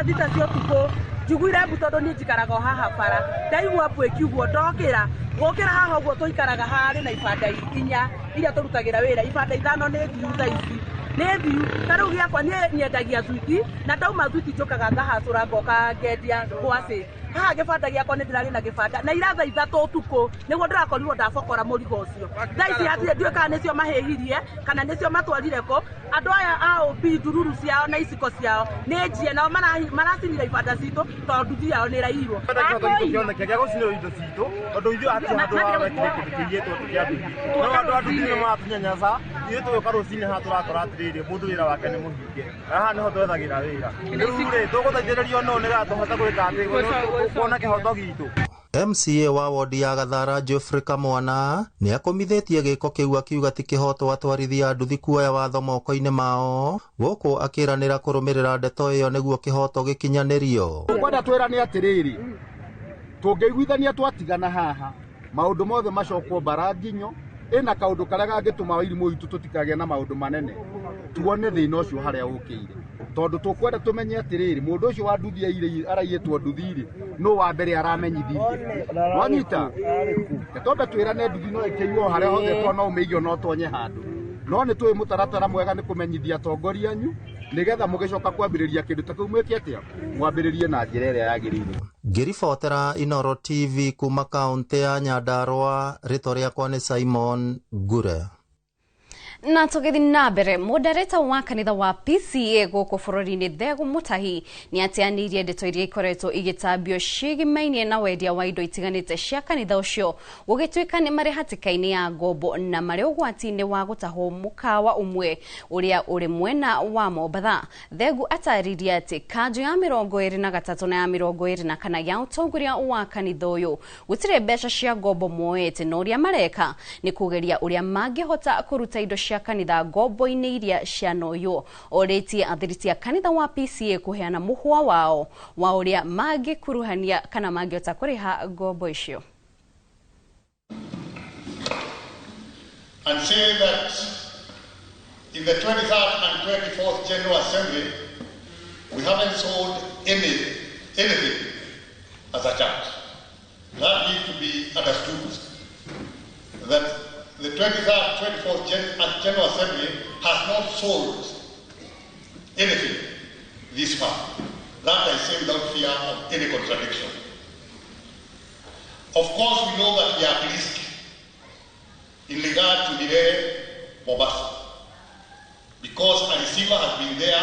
6 cia ũtukũ. Njiguire mbu tondũ niĩ njikaraga o haha bara, ndaigua mbu ĩkiugwo ndokĩra gũkĩra haha ũguo tũikaraga harĩ na ibanda 4 iria tũrutagĩra wĩra, ibanda 5 nĩ thiu thaa ici nĩ thiu. Ta rĩu gĩakwa niĩ nyendagia thwiti na ndauma thwiti njũkaga ngahacũra ngoka ngendia ngwacĩ. Haha gĩbanda gĩakwa nĩ ndĩrarĩ na gĩbanda na ira thaa 3 ũtukũ nĩguo ndĩrakorirwo ndabokora mũrigo ũcio. Thaa ici hatirĩ, ndiũĩ kana nĩcio mahĩhirie kana nĩcio matwarire kũ. Andũ aya a OB ndururu ciao na iciko ciao nĩ njie, nao maracinire ibanda citũ tondũ nduthi yao nĩ ĩraiyirwo. Kĩoneki gĩa gũcinĩrwo indo citũ tondũ ithuĩ hatirĩ handũ ha kĩndũ kĩiyĩtwo kĩa nduthi, no andũ a nduthi nĩ maratũnyanyasa. Ithuĩ tũgĩũka rũcinĩ haha tũrakora atĩrĩrĩ mũndũ wĩra wake nĩ mũhinge na haha nĩho twethagĩra wĩra. Rĩu rĩ tũgũteithĩrĩrio nũ nĩgetha tũhote gwĩka atĩ kuona kĩhoto gitũ. MCA wa wodi ya Gathara Geoffrey Kamwana nĩ akomithĩtie gĩko kĩu akiuga ti kĩhoto atwarithia nduthi kuoya watho moko-inĩ mao, gũkũ akĩranĩra kũrũmĩrĩra ndeto ĩyo nĩguo kĩhoto gĩkinyanĩrio. Kwenda twĩrane atĩrĩrĩ, tũngĩiguithania twatigana haha maũndũ mothe macokwo mbara nginyo ĩna kaũndũ karĩa gangĩtũma irimũ itũ tũtikagĩe na maũndũ manene, tuone thĩna ũcio harĩa ũkĩire, tondũ tũkwenda tũmenye atĩrĩrĩ mũndũ ũcio wa nduthi araiyĩtwo nduthi-rĩ nũ wa mbere aramenyithirie. Wanyita twambe twĩrane nduthi no ĩkĩiywo harĩa hothe tondũ no ũmĩiywo no ũtonye handũ, no nĩ tũĩ mũtaratara mwega nĩ kũmenyithia atongoria anyu nĩgetha mũgĩcoka kwambĩrĩria kĩndũ ta kĩu mwĩke atĩa, mwambĩrĩrie na njĩra ĩrĩa yagĩrĩire. Ngĩribotera Inooro TV kuma kaũntĩ ya Nyandarua, rĩtwa rĩakwa nĩ Simon Ngure. Na tũgĩthiĩ na mbere, mũndarĩta wa kanitha wa PCA gũkũ bũrũri-inĩ Thegu Mutahi nĩ ateanĩirie ndeto iria ikoretwo igĩtambio ciĩgimainie na wendia wa indo itiganĩte cia kanitha ũcio gũgĩtuĩka nĩ marĩ hatĩka-inĩ ya ngombo na marĩ ũgwati-inĩ wa gũtahwo mũkawa ũmwe ũrĩa ũrĩ mwena wa Mombatha. Thegu atarĩirie atĩ kanjũ ya 23 na ya 24 ya ũtongoria wa kanitha ũyũ gũtirĩ mbeca cia ngombo moete, na ũrĩa mareka nĩ kũgeria ũrĩa mangĩhota kũruta indo cia kanitha ngombo-inĩ iria cianoywo. Orĩtie athiriti a kanitha wa PCA kũheana mũhwa wao wa ũrĩa mangĩkuruhania kana mangĩhota kũrĩha ngombo icio. And say that in the 23rd and 24th General Assembly we haven't sold anything as a church. That needs to be understood, that the 23rd, 24th General Assembly has not sold anything this far. That I say without fear of any contradiction. Of course, we know that we are at risk in regard to Milele Mombasa, because a receiver has been there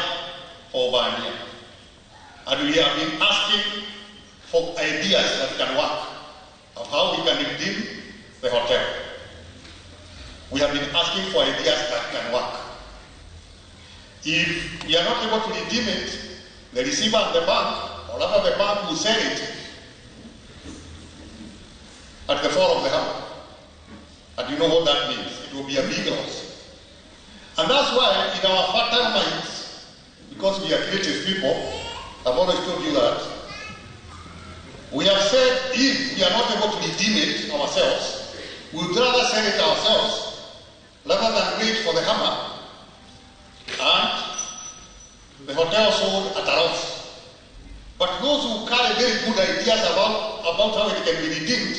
for over a year. And we have been asking for ideas that can work of how we can redeem the hotel. We have been asking for ideas that can work. If we are not able to redeem it, the receiver and the bank, or rather the bank, will sell it at the fall of the hammer. And you know what that means. It will be a big loss. And that's why in our fertile minds, because we are creative people, I've always told you that, we have said if we are not able to redeem it ourselves, we would rather sell it ourselves rather than wait for the hammer and the hotel sold at a loss. But those who carry very good ideas about how it can be redeemed,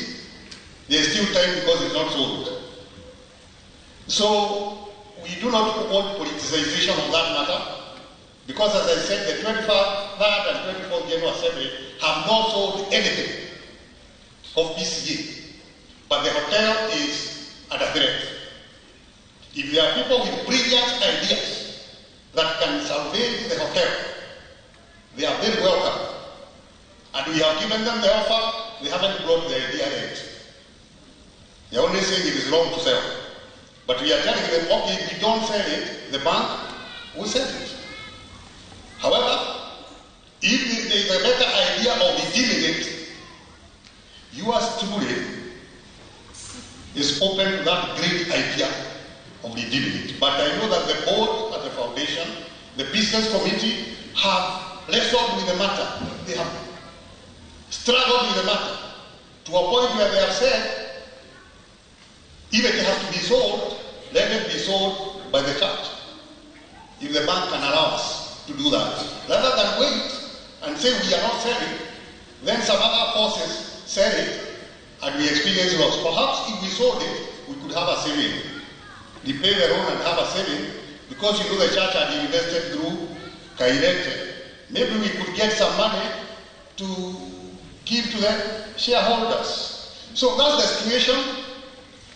there's still time because it's not sold. So we do not want politicization of that matter, because as I said, the 23rd and 24th General Assembly have not sold anything of PCA, but the hotel is at a threat. If there are people with brilliant ideas that can salvage the hotel, they are very welcome. And we have given them the offer, they haven't brought the idea yet. They are only saying it is wrong to sell. But we are telling them, okay, if we don't sell it, the bank will sell it. However, if there is a better idea of redeeming it, yours truly is open to that great idea of redeeming it. But I know that the board at the foundation, the business committee, have wrestled with the matter. They have struggled with the matter to a point where they have said, if it has to be sold, let it be sold by the church. If the bank can allow us to do that. Rather than wait and say we are not selling, then some other forces sell it and we experience loss. Perhaps if we sold it, we could have a saving. Repay the loan and have a saving, because you know the church had invested through Kairete. Maybe we could get some money to give to the shareholders. So that's the situation.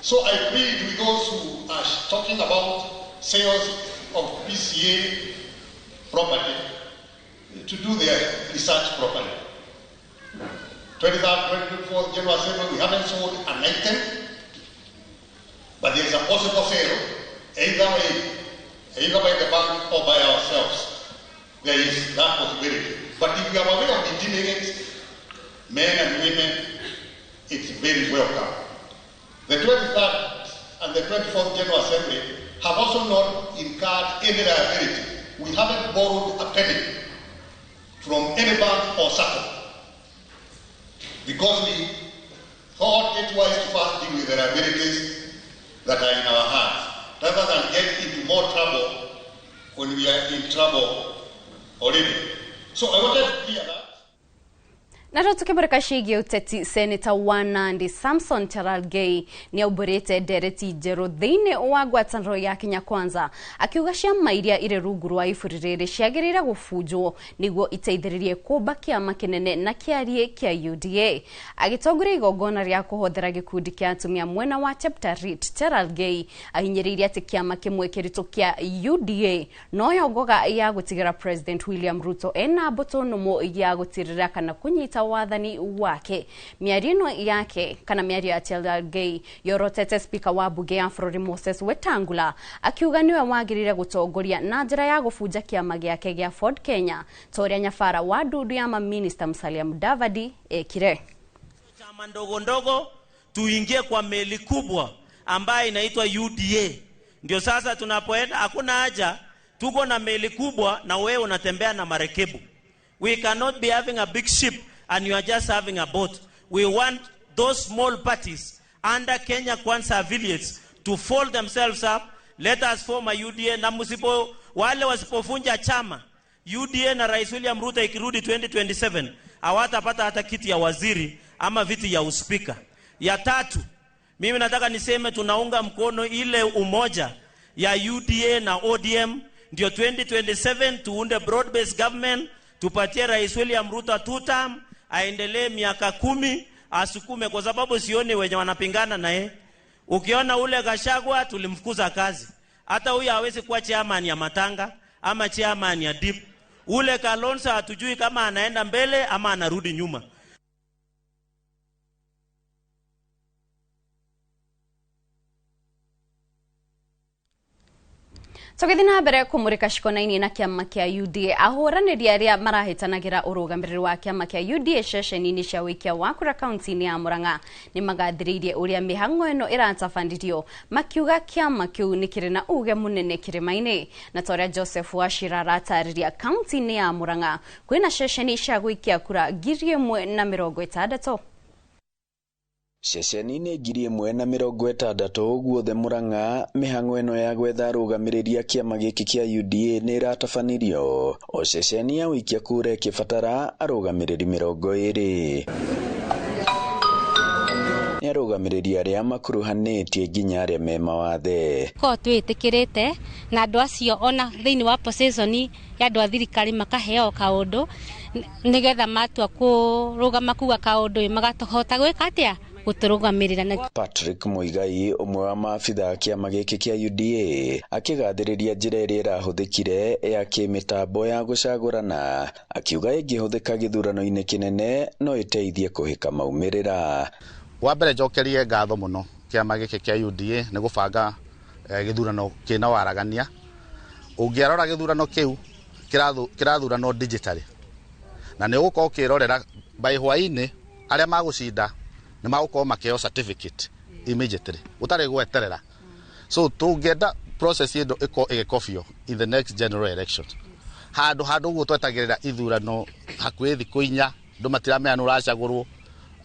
So I plead with those who are talking about sales of PCA property to do their research properly. 23rd, 24th General Assembly, we haven't sold an item, but there is a possible sale, either way, either by the bank or by ourselves. There is that possibility. But if we have a way of redeeming it, men and women, it's very welcome. The 23rd and the 24th General Assembly have also not incurred any liability. We haven't borrowed a penny from any bank or SACCO, because we thought it wise to first deal with the liabilities that are in our hands, rather than get into more trouble when we are in trouble already. So I wanted to clear that. Na tukimurika ciĩgiĩ ũteti, Seneta wa Nandi Samson Cherargei nĩ aumbũrĩte ndereti njerũ thĩinĩ wa ngwatanĩro ya Kenya Kwanza, akiuga ciama iria irĩ rungu rwa iburi rĩrĩ ciagĩrĩire gũbunjwo nĩguo iteithĩrĩrie kũmba kĩama kĩnene na kĩarie kĩa UDA. Agĩtongoria igongona rĩa kũhothera gĩkundi kĩa atumia mwena wa Cheptarit, Cherargei ahinyĩrĩirie atĩ kĩama kĩmwe kĩritũ kĩa UDA noyo ngoga ya gũtigĩra President William Ruto ena mbũtũ nũmũ ya gũtirĩra kana kũnyita wathani wake. Mĩario ĩno yake kana mĩario ya Cherargei yorotete spika wa bunge ya bũrũri Moses Wetangula akiuga niwe wagĩrĩire gũtongoria na njĩra ya gũbunja kĩama gĩake gĩa Ford Kenya ta ũrĩa nyabara wa ndundu ya maminista Musalia Mudavadi ekire. Chama ndogo ndogo tuingie kwa meli kubwa ambayo inaitwa UDA. Ndio sasa tunapoenda hakuna haja, tuko na meli kubwa na wewe unatembea na marekebu. We cannot be having a big ship and you are just having a boat. We want those small parties under Kenya Kwanza affiliates to fold themselves up. Let us form a UDA. Na musipo, wale wasipofunja chama UDA na Rais William Ruto ikirudi 2027 hawatapata hata kiti ya waziri ama viti ya uspika. Ya tatu, mimi nataka niseme tunaunga mkono ile umoja ya UDA na ODM, ndio 2027 tuunde broad based government, tupatie Rais William Ruto two term, aendelee miaka 10, asukume, kwa sababu sioni wenye wanapingana na yeye. Ukiona ule Gachagua tulimfukuza kazi, hata huyu hawezi kuwa chairman ya Matanga ama chairman ya DIP. Ule Kalonzo hatujui kama anaenda mbele ama anarudi nyuma. Tũgĩthiĩ na mbere kũmũrĩka cikonainie na kĩama kĩa UDA. Ahũranĩri arĩa marahĩtanagĩra ũrũgamĩrĩri wa kĩama kĩa UDA ceceni-inĩ cia ũikia wa kura kaunti-inĩ ya Murang'a nĩ magathĩrĩirie ũrĩa mĩhang'o ĩno ĩratabanirio, makiuga kĩama kĩu nĩ kĩrĩ na uge mũnene kĩrĩma-inĩ. Na ta ũrĩa Joseph Wachira aratarĩria, kaunti-inĩ ya Murang'a kwĩna ceceni cia gũikia kura 1,060. Ceceni-inĩ 1,060 guothe Murang'a, mĩhang'o ĩno ya gwetha arũgamĩrĩri a kĩama gĩkĩ kĩa UDA nĩ ĩratabanirio, o ceceni ya ũikia kura ĩkĩbatara arũgamĩrĩri 20. Nĩ arũgamĩrĩri arĩa makuruhanĩtie nginya arĩa me mawathe. Korwo twĩtĩkĩrĩte na andũ acio ona thĩinĩ wa position ya andũ a thirikari makaheo kaũndũ nĩgetha matua kũrũgama kuga kaũndũ makahota gwĩka atĩa gũtũrũgamĩrĩra. Na Patrick Muigai, ũmwe wa maabitha a kĩama gĩkĩ kĩa UDA, akĩgathĩrĩria njĩra ĩrĩa ĩrahũthĩkire ya kĩmĩtambo ya gũcagũrana, akiuga ĩngĩhũthĩka gĩthurano-inĩ kĩnene no ĩteithie kũhĩka maumĩrĩra. Wa mbere njokerie ngatho mũno kĩama gĩkĩ kĩa UDA nĩ gũbanga gĩthurano kĩna waragania. Ũngĩarora gĩthurano kĩu kĩrathuranwo digitally, na nĩ ũgũkorwo ũkĩrorera by hwaĩ-inĩ arĩa magũcinda nĩ magũkorwo makĩheo certificate immediately gũtarĩ gweterera. So tũngĩenda process ĩno ĩkorwo ĩgĩkobio in the next general election, handũ handũ ũguo twetagĩrĩra ithurano hakuhĩ thikũ 4, andũ matiramenya nũ ũracagũrwo,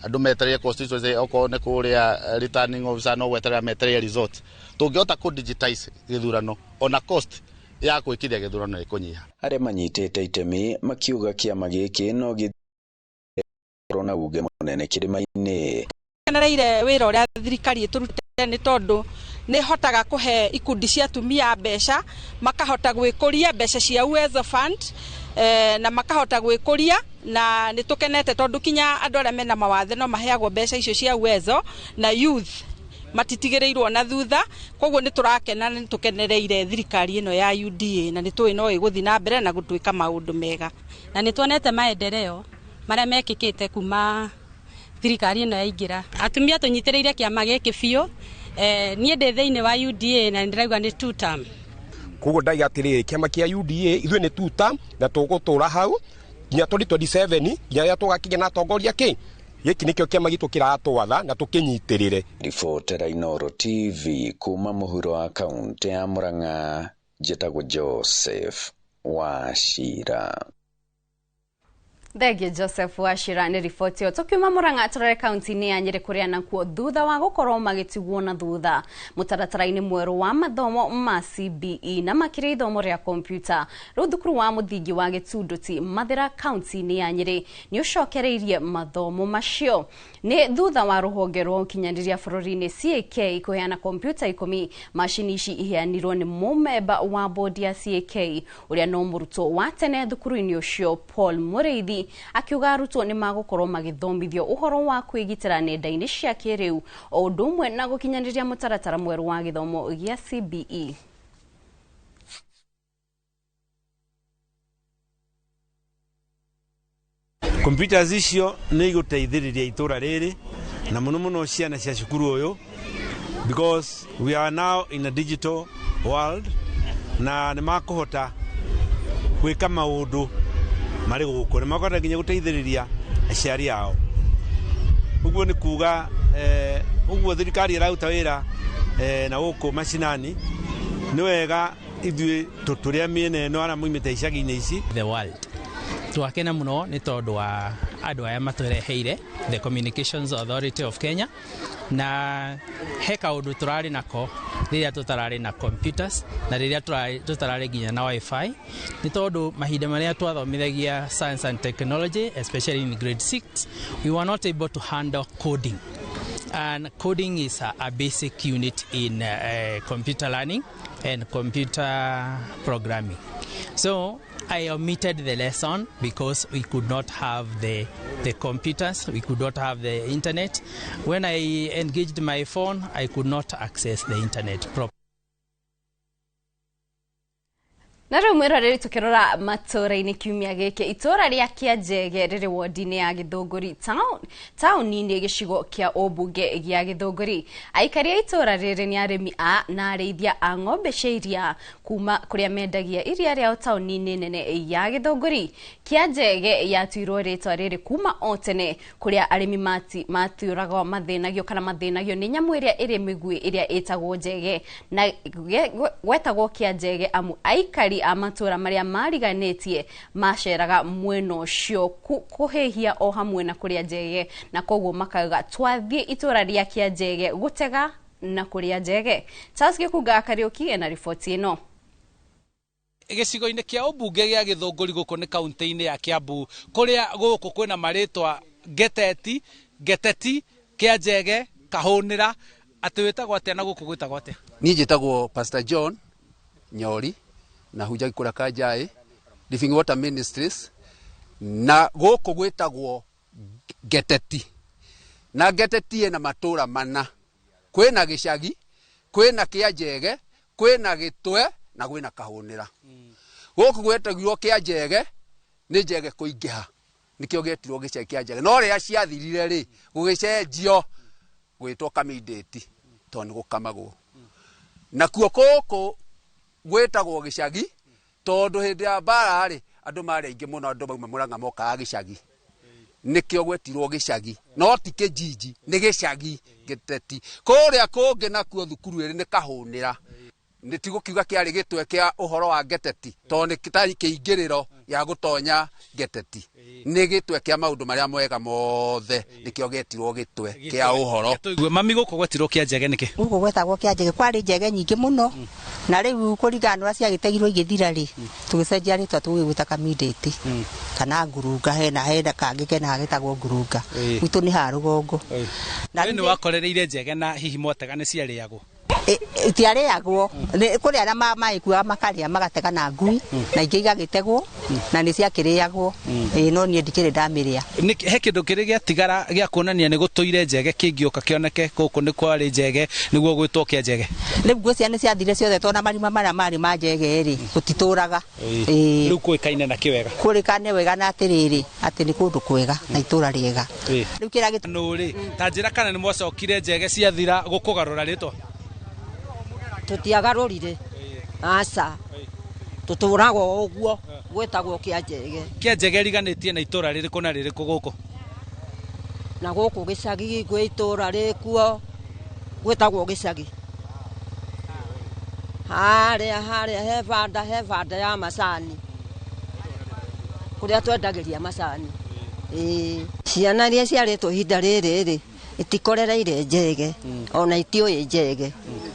andũ metereire constituency okorwo nĩ kũrĩa returning officer no gweterera metereire result. Tũngĩhota kũ digitize gĩthurano ona cost ya gwĩkithia gĩthurano ĩkũnyiha. Arĩa manyitĩte itemi makiuga kĩama gĩkĩ no gĩkorwo na uge mũnene kĩrĩma-inĩ. Kenereire wĩra ũrĩa thirikari ĩtũrutĩte nĩ tondũ nĩ hotaga kũhe ikundi cia atumia mbeca, makahota gwĩkũria mbeca cia Uwezo Fund, na makahota gwĩkũria, na nĩ tũkenete tondũ kinya andũ arĩa mena mawathe no maheagwo mbeca icio cia Uwezo, na youth matitigĩrĩirwo na thutha. Koguo nĩ tũrakena, nĩ tũkenereire thirikari ĩno ya UDA, na nĩ tũĩ no ĩgũthiĩ na mbere na gũtwĩka maũndũ mega. Na nĩ tuonete maendeleo marĩa mekĩkĩte kuma thirikari ĩno yaingĩra. Atumia tũnyitĩrĩire kĩama gĩkĩ biũ. Niĩ ndĩ thĩinĩ wa UDA na ndĩrauga nĩ two term. Koguo ndaiga atĩrĩrĩ, kĩama kĩa UDA ithuĩ nĩ two term na tũgũtũra hau nginya 2027, nginya rĩrĩa tũgakinya na atongoria kĩ gĩkĩ nĩkĩo kĩama gitũ kĩratwatha na tũkĩnyitĩrĩre. Ribotera Inooro TV kuma mũhuro wa kaunti ya Murang'a, njĩtagwo Joseph Wachira. Thengiũ Joseph Wachira nĩ riboti ĩyo. Tũkiuma Murang'a tũrore kaunti-inĩ ya Nyĩrĩ kũrĩa nakuo thutha wa gũkorwo magĩtigwo na thutha mũtaratara-inĩ mwerũ wa mathomo ma CBE na makĩria ithomo rĩa kompiuta, rĩu thukuru wa mũthingi wa Gĩtunduti Mathĩra kaunti-inĩ ya Nyĩrĩ nĩ ũcokereirie mathomo macio. Nĩ thutha wa rũhonge rwa ũkinyanĩria bũrũri-inĩ CAK kũheana kompiuta 10. Macini ici iheanirwo nĩ mũmemba wa bodi ya CAK ũrĩa no mũrutwo wa tene thukuru-inĩ ũcio Paul Mũrĩithi, akiuga arutwo nĩ magũkorwo magĩthomithio ũhoro wa kwĩgitĩra nenda-inĩ cia kĩrĩu o ũndũ ũmwe na gũkinyanĩria mũtaratara mwerũ wa gĩthomo gĩa CBE. Computers icio nĩ igũteithĩrĩria itũra rĩrĩ na mũno mũno ciana cia cukuru ũyũ, because we are now in a digital world, na nĩ makũhota gwĩka maũndũ marĩ gũkũ, nĩ makũhota nginya gũteithĩrĩria aciari ao. Ũguo nĩ kuga ũguo thirikari ĩraruta wĩra na gũkũ macinani, nĩ wega ithuĩ tũrĩa mĩena ĩno arĩa moimĩte icagi-inĩ ici. The world twakena mũno nĩ tondũ wa andũ aya matũreheire the Communications Authority of Kenya, na he kaũndũ tũrarĩ nako rĩrĩa tũtararĩ na computers na rĩrĩa tũtararĩ nginya na wifi, nĩ tondũ mahinda marĩa twathomithagia science and technology, especially in grade 6, we were not able to handle coding. And coding is a basic unit in computer learning and computer programming. So I omitted the lesson because we could not have the computers, we could not have the internet. When I engaged my phone, I could not access the internet properly. Na rĩu mwĩroreri tũkĩrora matũũra-inĩ kiumia gĩkĩ itũũra rĩa Kĩanjege rĩrĩ wodi-inĩ ya Gĩthũngũri taũni-inĩ gĩcigo kĩa ũmbunge gĩa Gĩthũngũri. Aikari a itũũra rĩrĩ nĩ arĩmi a na arĩithia a ng'ombe cia iria kuma kũrĩa mendagia iria rĩao taũni-inĩ nene ya Gĩthũngũri. Kĩanjege yatuirwo rĩtwa rĩrĩ kuma o tene kũrĩa arĩmi matũragwo mathĩnagio kana mathĩnagio nĩ nyamũ ĩrĩa ĩrĩ mĩguĩ ĩrĩa ĩtagwo njege, na gwetagwo Kĩanjege amu aikari a matũũra marĩa mariganĩtie maceraga mwena ũcio kũhĩhia o hamwe na kũrĩa njege, na koguo makauga twathiĩ itũũra rĩa Kĩanjege gũtega na kũrĩa njege. Charles Gĩkunga Kariũki ena riboti ĩno. Gĩcigo-inĩ kĩa ũmbunge gĩa Gĩthũngũri gũkũ nĩ kaunti-inĩ ya Kiambu, kũrĩa gũkũ kwĩna marĩtwa Ngeteti, Ngeteti, Kĩanjege, Kahũnĩra. Atĩ wĩtagwo atĩa na gũkũ gwĩtagwo atĩa? Niĩ njĩtagwo Pastor John Nyori na hunjagia kũrĩa Kanjaĩ Living Water Ministries, na gũkũ gwĩtagwo Ngeteti, na Ngeteti ĩna matũũra mana, kwĩna gĩcagi, kwĩna Kĩanjege, kwĩna Gĩtwe na kwĩna Kahũnĩra. Gũkũ gwetagirwo Kĩanjege nĩ njege kũingĩha, nĩkĩo gĩetirwo gĩcagi kĩa Njege, no rĩrĩa ciathirire rĩ gũgĩcenjio gwĩtwo Kamindĩti tondũ nĩ gũkamagwo. Nakuo gũkũ gwĩtagwo gĩcagi tondũ hĩndĩ ya mbara rĩ andũ marĩ aingĩ mũno, andũ mauma Mũrang'a mokaga gĩcagi, nĩkĩo gwetirwo gĩcagi, no ti kĩjiji, nĩ gĩcagi Gĩteti. Kũrĩa kũngĩ nakuo thukuru ĩrĩ nĩ Kahũnĩra, nĩ tigũkiuga kĩarĩ gĩtwe kĩa ũhoro wa Ngeteti tondũ nĩ kĩtarĩ kĩingĩrĩro ya gũtonya Ngeteti, nĩ gĩtwe kĩa maũndũ marĩa mwega mothe, nĩkĩo gĩetirwo gĩtwe kĩa ũhoro. Mami, gũkũ gwetirwo Kĩanjege nĩkĩ? Gũkũ gwetagwo Kĩanjege, kwarĩ njege nyingĩ mũno, na rĩu kũringana na ũrĩa ciagĩtegirwo igĩthira rĩ, tũgĩcenjia rĩtwa tũgĩgwĩta Kamindĩti kana Ngurunga, hena kangĩ kena getagwo Ngurunga, gwitũ nĩ ha rũgongo. Na nĩ wakorereire njege na hihi mwatega nĩ ciarĩagwo? Itiarĩagwo, kũrĩ arĩa maĩkuaga makarĩa magatega na ngui, na ingĩ igagĩtegwo na nĩ ciakĩrĩagwo, no niĩ ndikĩrĩ ndamĩrĩa. He kĩndũ kĩrĩ gĩatigara gĩa kuonania nĩ gũtũire njege kĩngĩũka kĩoneke gũkũ nĩ kwarĩ njege nĩguo gwĩtwo Kĩanjege? Rĩu ngwĩciria nĩ ciathire ciothe tondũ marima marĩa marĩ ma njege rĩ gũtitũraga. Rĩu kũĩkaine na kĩ wega? Kũĩkaine wega na atĩrĩrĩ atĩ nĩ kũndũ kwega na itũũra rĩega. Rĩu kĩrĩa nũ rĩ ta njĩra kana nĩ mwacokire njege ciathira gũkũgarũra rĩtwa? Tũtiagarũrire, aca, tũtũraga o ũguo, gwĩtagwo Kĩanjege. Kĩanjege riganĩtie na itũũra rĩrĩkũ na rĩrĩkũ gũkũ? Na gũkũ gĩcagi gwĩ itũũra rĩkuo gwĩtagwo gĩcagi. Harĩa harĩa he banda ya macani, kũrĩa twendagĩria macani. Ciana iria ciarĩtwo ihinda rĩrĩ rĩ itikorereire njege, ona itiũĩ njege,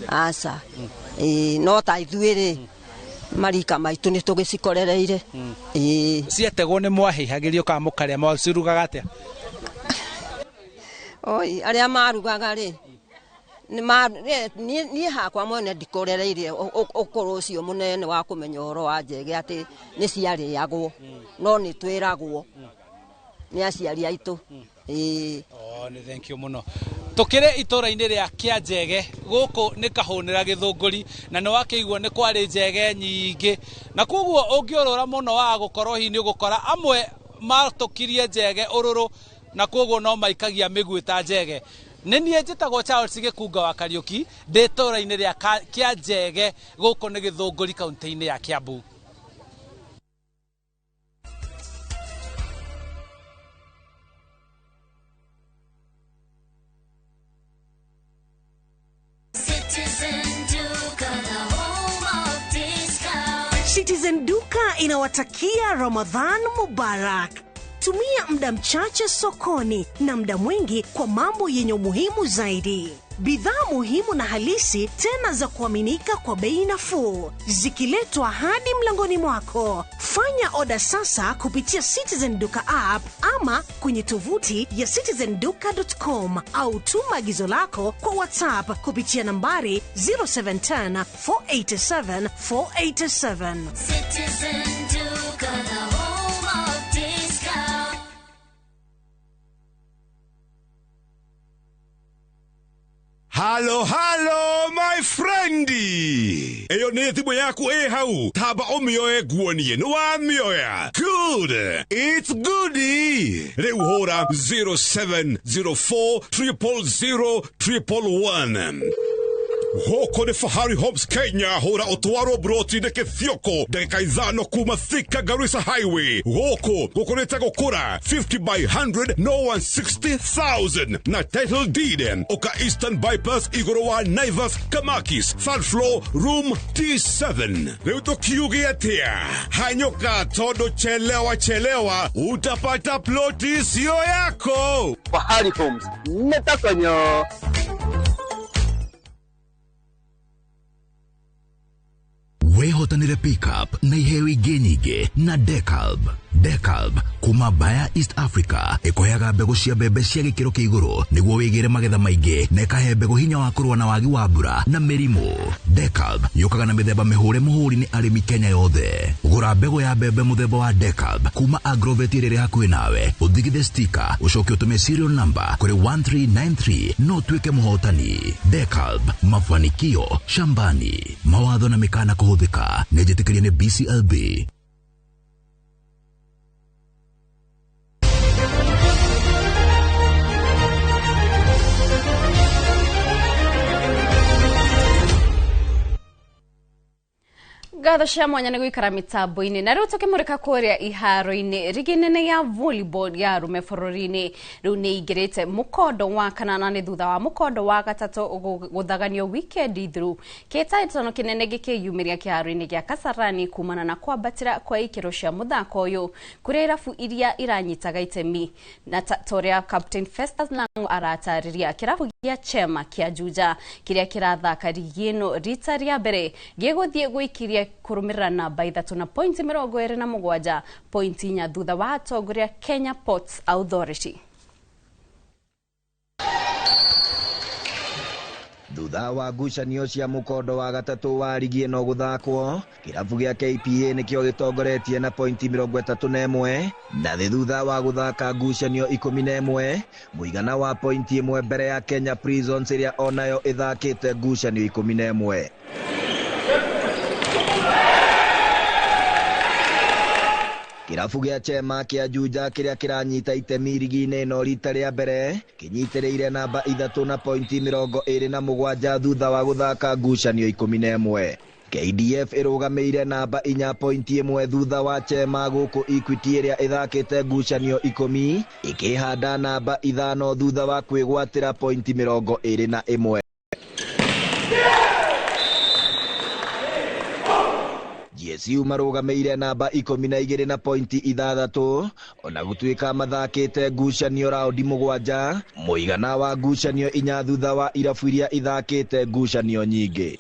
aca. No ta ithuĩ rĩ marika maitũ nĩ tũgĩcikorereire. Ciategwo nĩ mwahĩhagĩrio kana mũkarĩa, mwacirugaga atĩa? Oi, arĩa marugaga rĩ niĩ hakwa mwene ndikorereire ũkũrũ ũcio mũnene wa kũmenya ũhoro wa njege atĩ nĩ ciarĩagwo, no nĩ twĩragwo nĩ aciari aitũ. Nĩ thank you mũno. Tũkĩrĩ itũũra-inĩ rĩa Kĩanjege gũkũ nĩ Kahũnĩra Gĩthũngũri, na nĩ wakĩigua nĩ kwarĩ njege nyingĩ, na koguo ũngĩũrũra mũno wa gũkorwo hihi nĩ ũgũkora amwe matũkirie njege ũrũrũ, na koguo no maikagia mĩguĩ ta njege. Nĩ niĩ njĩtagwo Charles Gĩkunga wa Kariũki, ndĩ itũũra-inĩ rĩa Kĩanjege gũkũ nĩ Gĩthũngũri kaunti-inĩ ya Kiambu. Citizen Duka inawatakia Ramadhan Mubarak. Tumia muda mchache sokoni na muda mwingi kwa mambo yenye umuhimu zaidi. Bidhaa muhimu na halisi tena za kuaminika kwa bei nafuu, zikiletwa hadi mlangoni mwako. Fanya oda sasa kupitia Citizen Duka app ama kwenye tovuti ya citizenduka.com au tuma agizo lako kwa WhatsApp kupitia nambari 0710 487 487. Citizen Duka, the home of discount. Halo halo my friend, eyo nĩ thimũ yaku ĩ hau, tamba ũmĩoe nguonie nĩ wamĩoya. Good, it's good. Rĩu hũra 0704 000 111. Gũkũ nĩ Fahari Homes Kenya, hũra ũtwarwo broti-inĩ kĩthioko ndagĩka 5 kuma Thika Garissa Highway. Gũkũ gũkũrĩte gũkũra 50 by 100 no 160,000 na title deed ũka Eastern Bypass igũrũ wa Naivas Kamakis, third floor, room T7. Rĩu tũkiuge atĩa? Hanyũka tondũ chelewa chelewa utapata ploti sio yako. Fahari Homes nĩtakonyo. Wehotanire pickup na iheo ingĩ nyingĩ na Decalb. Decalb kuma Bayer East Africa ĩkũheaga mbegũ cia mbembe cia gĩkĩro kĩa igũrũ nĩguo wĩgĩre magetha maingĩ na ĩkahe mbegũ hinya wa kũrũa na wagi wa mbura na mĩrimũ. Decalb yũkaga na mĩthemba mĩhũre mũhũri nĩ arĩmi Kenya yothe. Gũra mbegũ ya mbembe mũthemba wa Decalb kuma Agrovet ĩrĩa ĩrĩ hakuhĩ nawe, ũthigithe stika, ũcoke ũtũme serial number kũrĩ 1393 no ũtuĩke mũhotani. Decalb, mafanikio shambani. Mawatho na mĩkana kũhũthĩka nĩ njĩtĩkĩrie nĩ BCLB. Ngatho cia mwanya nĩ gũikara mĩtambo-inĩ na rĩu tũkĩmũrĩka kũrĩa iharo-inĩ rigi nene ya volleyball ya arũme bũrũri-inĩ rĩu nĩ ingĩrĩte mũkondo wa kanana nĩ thutha wa mũkondo wa gatatũ gũthaganio wikendi thiru. Kĩhĩtahĩtano kĩnene gĩkĩyumĩria kĩharo-inĩ gĩa Kasarani kumana na kwambatĩra kwa ikĩro cia mũthako ũyũ kũrĩa irabu iria iranyitaga itemi na ta ũrĩa Captain Festus Lango aratarĩria. Kĩrabu gĩa Chema kĩa Juja kĩrĩa kĩrathaka rigi ĩno rita rĩa mbere gĩgũthiĩ gũikiria kũrũmĩrĩra namba 3 na pointi 27, pointi 4 thutha wa atongoria Kenya Ports Authority. Thutha wa ngucanio cia mũkondo wa gatatũ wa rigi ĩno gũthakwo, kĩrabu gĩa KPA nĩkĩo gĩtongoretie na pointi 31 na thĩ thutha wa gũthaka ngucanio 11, mũigana wa pointi 1 mbere ya Kenya Prisons ĩrĩa onayo ĩthakĩte ngucanio 11. Kĩrabu gĩa Chema kĩa Juja kĩrĩa kĩranyita itemi rigi-inĩ ĩno rita rĩa mbere kĩnyitĩrĩire namba 3 na pointi 27 thutha wa gũthaka ngucanio 11. KDF ĩrũgamĩire namba 4 pointi 1 thutha wa Chema gũkũ Equity ĩrĩa ĩthakĩte ngucanio 10 ĩkĩhanda namba 5 thutha wa kwĩgwatĩra pointi 21. GSU marũgamĩire namba 12 na pointi 6 ona gũtuĩka mathakĩte ngucanio raundi 7, mũigana wa ngucanio 4 thutha wa irabu iria ithakĩte ngucanio nyingĩ.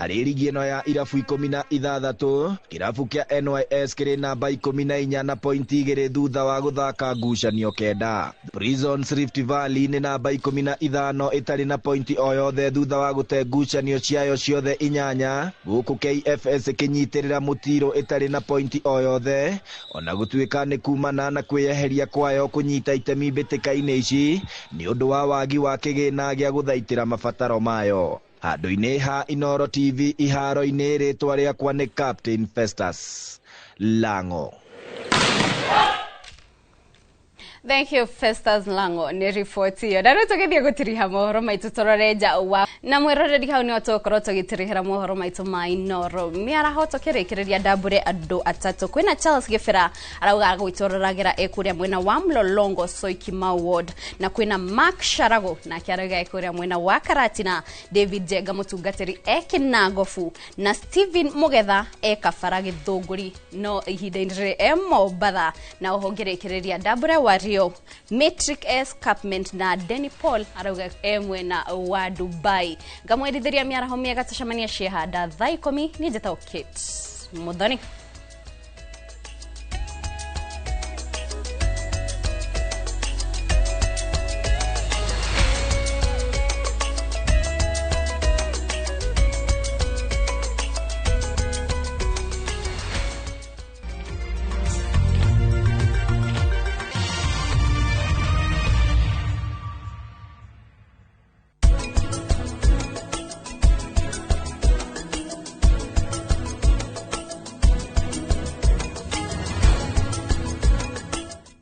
Harĩ rigi ĩno ya irabu 16, kĩrabu kĩa NYS kĩrĩ namba 14 na pointi 2 thutha wa gũthaka ngucanio 9. Prisons Rift Valley nĩ namba 15 ĩtarĩ na pointi o yothe thutha wa gũte ngucanio ciayo ciothe 8, gũkũ KFS ĩkĩnyitĩrĩra mũtiro ĩtarĩ na pointi o yothe ona gũtuĩka nĩ kumana na kwĩyeheria kwayo kũnyita itemi mbĩtĩka-inĩ ici nĩ ũndũ wa wagi wa kĩgĩna gĩa gũthaitĩra mabataro mayo. Handũ-inĩ ha Inooro TV iharo-inĩ, rĩtwa rĩakwa nĩ Captain Festus Lango. Thank you Festus Lango nĩ riboti ĩyo. Na rĩu tũgĩthiĩ gũtiriha mohoro maitũ tũrore nja wa na mwĩroreri hau nĩho tũgũkorwo tũgĩtirihĩra mohoro maitũ ma Inooro. Mĩaraho tũkĩrĩkĩrĩria ndambũre andũ atatũ. Kwĩna Charles Gĩbĩra arauga gwĩtũroragĩra ĩ kũrĩa mwena wa Mlolongo Soikimau Ward, na kwĩna Mark Sharago nake arauga ĩ kũrĩa mwena wa Karatina, David Jenga mũtungatĩri e Kĩnangobu, na Stephen Mũgetha e Kabara Gĩthũngũri no ihinda-inĩ rĩrĩ e Mombatha. Na oho ngĩrĩkĩrĩria ndambũre wa Kerio Matric Escarpment na Denny Paul arauga e mwena wa Dubai. Ngamwerithiria miaraho miega, tucemania ciehanda thaa 10. Niĩ njĩtagwo Kate Muthoni.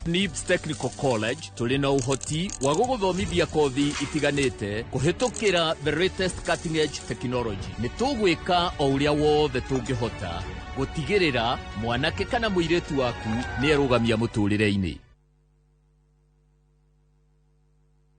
NIBS Technical College tũrĩ na ũhoti wa gũgũthomithia kothi itiganĩte kũhĩtũkĩra the latest cutting edge technology. Nĩ tũgwĩka o ũrĩa wothe tũngĩhota gũtigĩrĩra mwanake kana mũirĩtu waku nĩ erũgamia mũtũrĩre-inĩ.